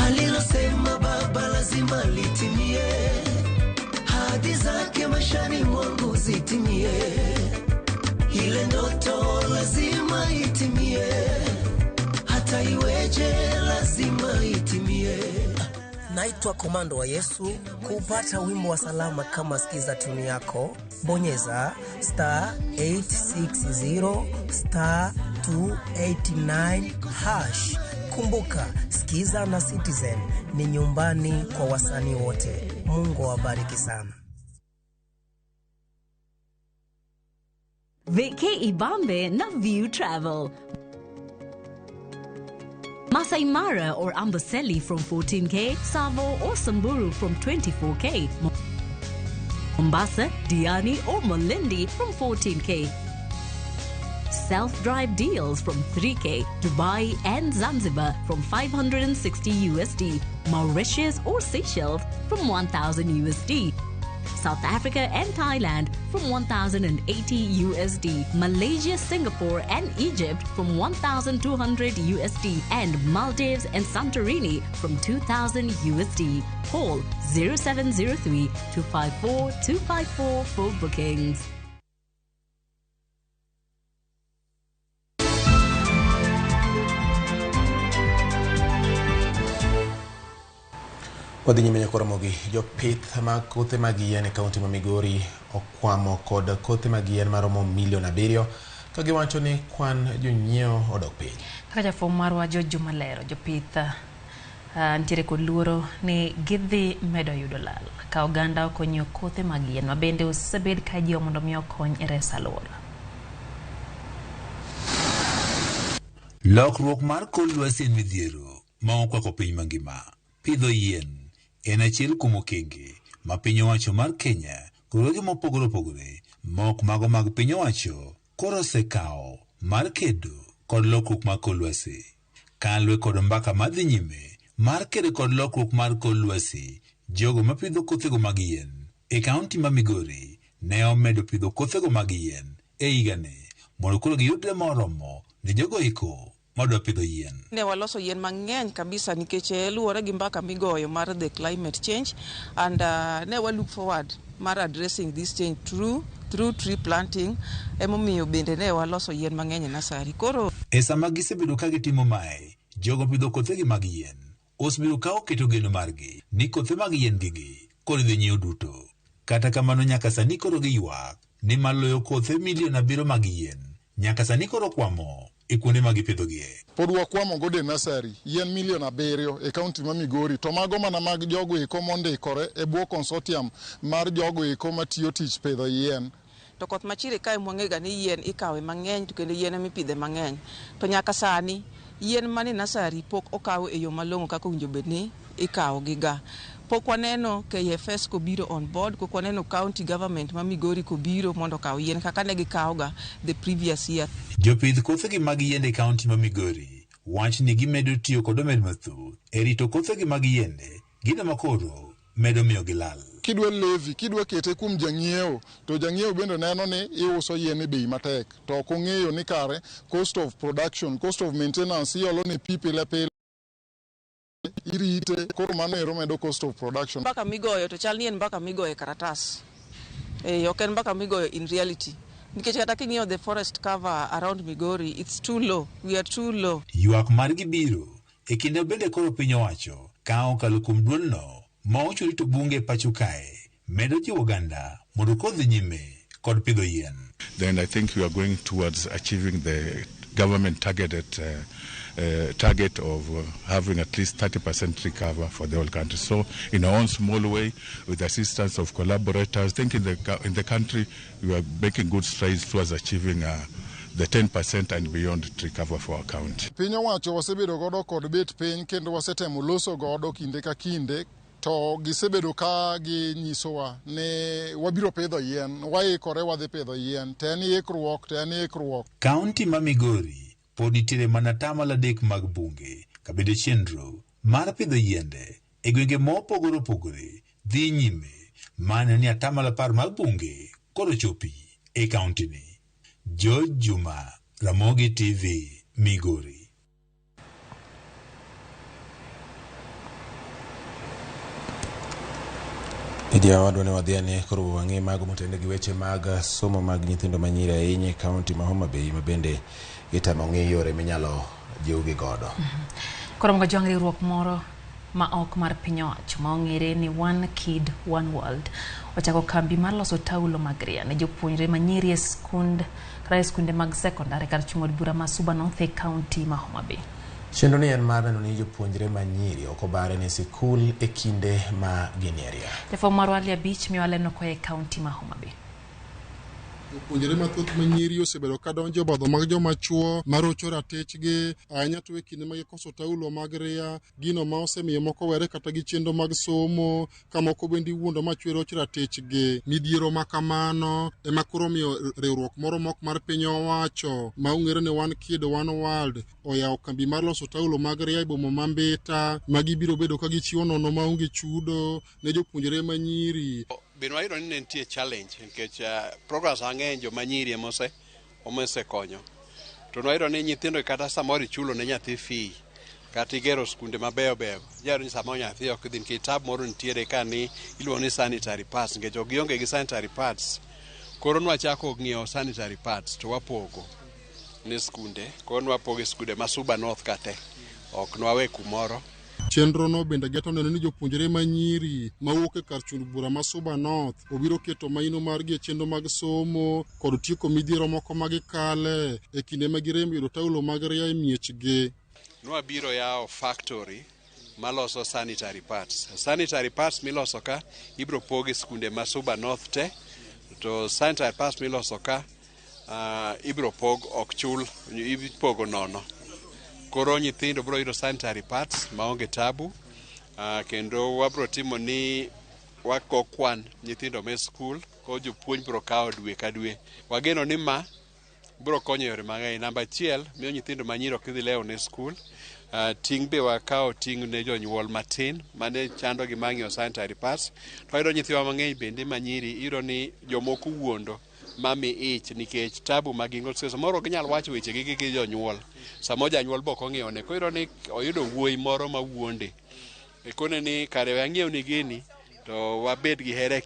Speaker 26: Alilosema baba lazima litimie. Hadi zake maishani mwangu zitimie. Ile ndoto lazima itimie. Hata iweje lazima itimie.
Speaker 27: Naitwa Komando wa Yesu. Kupata wimbo wa salama kama sikiza tuni yako, bonyeza star 860 star 289 hash. Kumbuka, Sikiza na Citizen ni nyumbani kwa wasanii wote. Mungu awabariki sana.
Speaker 28: Vacay Ibambe na View Travel. Masai Mara or Amboseli from 14K, Savo or Samburu from 24K, Mombasa, Diani or Malindi from 14K. Self-drive deals from 3K, Dubai and Zanzibar from $560 USD, Mauritius or Seychelles from $1,000 USD, South Africa and Thailand from $1,080 USD, Malaysia, Singapore and Egypt from $1,200 USD, and Maldives and Santorini from $2,000 USD. Call 0703 254 254 for bookings.
Speaker 1: Wadhi nyime nyakoromogi, jopith mag kothe mag yien e kaunti ma Migori okwamo kod kothe mag yien maromo milion 7 ka giwacho ni kwan jonyiewo odok piny.
Speaker 2: Kaka jafwambo marwa George Juma lero, jopith nitiere kod luoro ni gidhi medo yudo lal ka oganda ok onyiewo kothe mag yien ma bende osebed ka jiwo mondo mi okony e reso alwora.
Speaker 4: Lokruok mar kor lwasi en midhiero ma okwako piny mangima. Pidho yien en achiel kuom okenge ma piny owacho mar Kenya kod wege mopogore opogore ma ok mago mag piny owacho koro osekawo mar kedo kod lokruok mar kor lwasi. Kaluwore kod mbaka madhi nyime mar kedo kod lokruok mar kor lwasi, jogo mapidho kothego mag yien e kaunti ma Migori ne omedo pidho kothego mag yien e higani mondo koro giyudre moromo ne jogo eko madwa pidho yien.
Speaker 9: Ne waloso yien mang'eny kabisa nikech luwore gi mbaka migoyo mar the climate change and ne wa look forward mar addressing this change through tree planting, emomiyo bende ne waloso yien mang'eny e nursery. Koro
Speaker 4: E sama gisebedo ka gitimo mae, jogo pidho kothegi mag yien osebedo ka oketo geno margi ni kothe mag yien gigi koro idhi nyiew duto. Kata kamano nyaka sani koro giywak ni maloyo kothe milion 7 mag yien nyaka sani koro kwamo e kuonde ma gipidhogie.
Speaker 22: Pod wakwamo godo e nursery yien milion 7 e kaunti ma Migori, to mago mana mag jogo eko mondikore e bwo consortium mar jogo eko matiyo tich pidho yien.
Speaker 9: To koth machire kae mwang'ega ni yien ikawe mang'eny to kendo yien emipidhe mang'eny. To nyaka sani yien mane nursery pok okaw e yo malong'o kaka owinjo bed ni ikawo gi ga. Pok waneno KFS kobiro on board, pok waneno county government ma Migori kobiro mondo okaw yien kaka ne gikawo ga the previous year.
Speaker 4: Jopidh kothegi mag yiende e kaunti ma Migori wach ni gimedo tiyo kod omed mathoth e rito kothegi mag yiende, gino ma koro medo miyo gilal.
Speaker 22: Kidwa levy, kidwa kete kuom jang'iewo, to jang'iewo bende neno ni iuso yien e bei matek, to ok ong'eyo ni kare cost of production, cost of maintenance, iolo ne pi pile pile, irite, koro mano ero medo cost of production.
Speaker 9: Mbaka migoyo to chal ni en mbaka migoyo e karatas. Ok en mbaka migoyo in reality. Nikech kata king'iyo the forest cover around Migori, it's too low. We are too low.
Speaker 4: Ywak margi biro e kinde bende koro piny owacho ka okalo kuom duolno ma ocho rito bunge pacho kae medo jiwo oganda mondo kodhi nyime kod pidho yien.
Speaker 11: Then I think we are going towards achieving the government targeted target of having at least 30% tree cover for the whole country. So in our own small way, with the assistance of collaborators, I think in the country we are making good strides towards achieving the 10% and beyond tree cover for our county.
Speaker 22: Piny owacho wasebedo godo kod bet piny kendo wasetemo loso godo kinde ka kinde, to gisebedo ka ginyisowa ni wabiro pidho yien, waikore wadhi pidho yien, to en ikruok, to en ikruok.
Speaker 4: Kaunti ma Migori pod nitiere mana 3% mag bunge ka bende chenro mar pidho yiende e gwenge mopogore opogore dhi nyime maneno ni 10% mag bunge koro chopi e kaunti ni. George Juma, Ramogi TV, Migori.
Speaker 1: Lydia, wadwa ne wadhi ane koro wang'e mago motende gi weche mag somo mag nyithindo manyiri ahinya e kaunti ma Homa Bay ma bende itemo ng'i yore minyalo jiwgi godo.
Speaker 2: Koro mga jwang' riwruok moro ma ok mar piny owacho ma ong'ere ni One Kid One World ochako kambi mar loso taulo mag ria ne jopuonjre manyiri e skund kata e skunde mag sekondar kar chung' od bura ma Suba North e kaunti ma Homa Bay.
Speaker 1: Chenro ni en mar neno ni jopuonjre manyiri ok obare ne sikul e kinde ma gin e ria.
Speaker 2: Jafwambo marwa Ali Abich miyo waleno koa e kaunti ma Homa Bay.
Speaker 22: Jopuonjre mathoth manyiri osebedo ka donjo e obadho mag joma chuo marocho ratichgi ahinya to e kinde ma gikoso taulo mag ria, gino ma osemiyo moko were kata gi chenro mag somo, ka moko bende iwuondo ma chwe roch ratichgi. Midhiero ma kamano ema koro omiyo riwruok moro mok mar piny owacho ma ong'ere ni One Kid One World oyawo kambi mar loso taulo mag ria e boma ma Mbita, ma gibiro bedo ka gichiwo nono maonge chudo ne jopuonjre manyiri.
Speaker 12: Bende wayudo ni ne nitie challenge nikech programs mang'eny joma nyiri ema osekonyo. To nwayudo ni nyithindo kata samoro ichulo ne nyathi fee kata igero skunde mabeyo beyo, iyudo ni samoro nyathi ok dhi nikech tab moro nitiere ka ni iluongo ni sanitary pads, nikech ok gionge gi sanitary pads. Koro nwachako ng'iewo sanitary pads to wapogo ne skunde, koro nwapogo e skunde ma Suba North ka te, ok nwawe kumoro.
Speaker 22: Chenrono bende geto neno ni jopuonjre manyiri mawuok e kar chund bura ma Suba North obiro keto maino margi e chenro mag somo kod tieko midhiero moko ma gikale e kinde ma girem yudo taulo mag ria e miechgi.
Speaker 12: Nwabiro yawo factory maloso sanitary pads. Sanitary pads miloso ka ibiro pog e skunde ma Suba North te, to sanitary pads miloso ka ibiro pog ok chul, ipogo nono. Koro nyithindo biro yudo sanitary pads maonge tabu, kendo wabiro timo ni wako kwan nyithindo me skul, koro jopuonj biro kawo dwe ka dwe. Wageno ni ma biro konyo e yore mang'eny. Namba achiel, miyo nyithindo manyiri ok dhi lewo ne skul. Ting' be wakawo ting' ne jonyuol matin mane chandogi mar ng'iewo sanitary pads. To wayudo nyithiwa mang'eny bende manyiri, iyudo ni jomoko wuondo mami ich nikech tabu ma gin go. Samoro ok ginyal wacho wechegi gi jonyuol. Samoro janyuol be ok ong'iewo ne. Koro iyudo ni oyudo wuoyi moro ma wuonde. Kone ni kare we ang'iew ni gini to wabed gi hera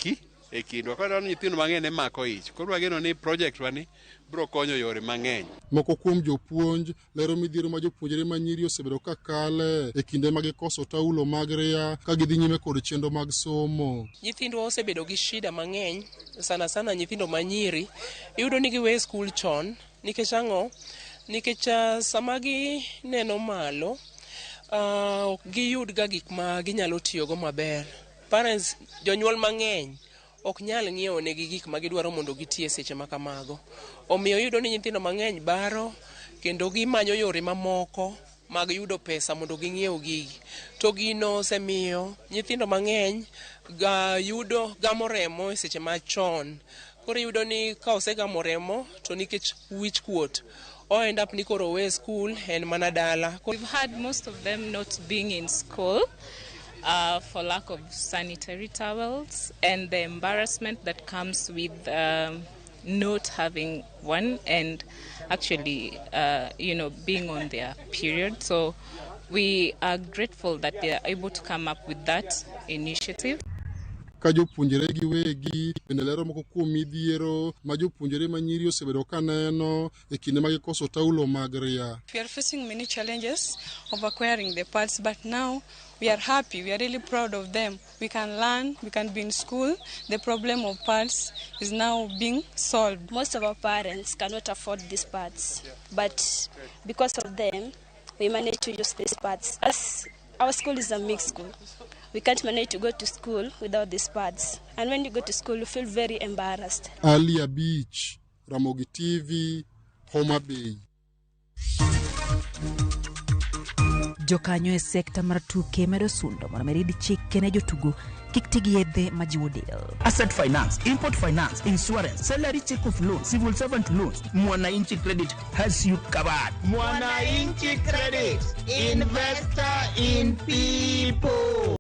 Speaker 12: e kindwa. Koro iyudo ni nyithindo mang'eny ne mako ich. Koro wageno ni project wa ni biro konyo yore mang'eny.
Speaker 22: Moko kuom jopuonj lero midhiero ma jopuonjre manyiri osebedo ka kale e kinde ma gikoso taulo mag ria ka gidhi nyime kod chenro mag somo.
Speaker 10: Nyithindwa osebedo gi shida mang'eny, sana sana nyithindo manyiri, iyudo ni giwe skul chon, nikech ang'o? Nikech sama gineno malo, ok giyud ga gik ma ginyalo tiyogo maber. Parents, jonyuol mang'eny ok nyal ng'iewo negi gik ma gidwaro mondo giti e seche ma kamago. Omiyo iyudo ni nyithindo mang'eny baro kendo gimanyo yore mamoko mag yudo pesa mondo ging'iew gigi. To gino osemiyo nyithindo mang'eny yudo gamo remo e seche machon. Koro iyudo ni ka osegamo remo to nikech wich kuot, o end up ni koro owe skul en mana dala.
Speaker 13: We've had most of them not being in school for lack of sanitary towels and the embarrassment that comes with not having one and actually, being on their period. So we are grateful that they are able to come up with that initiative.
Speaker 22: Ka jopuonjre giwegi bende lero moko kuom midhiero ma jopuonjre manyiri osebedo ka neno e kinde ma gikoso taulo mag ria.
Speaker 14: We are facing many challenges of acquiring the pads, but now we are happy, we are really proud of them. We can learn, we can be in school. The problem of pads is now being solved.
Speaker 15: Most of our parents cannot afford these pads, but because of them, we manage to use these pads. As our school is a mixed school, we can't manage to go to school without these pads. And when you go to school, you feel very embarrassed.
Speaker 22: Alia Beach, Ramogi TV, Homa Bay.
Speaker 2: Jokanyo e sekta mar tuke medo sundo mondo merid chike ne jotugo kik ti gi yedhe majiwo del.
Speaker 31: Asset finance, import finance, insurance, salary check of loan, civil servant loans. Mwananchi Credit has you covered.
Speaker 25: Mwananchi Credit, investor in people.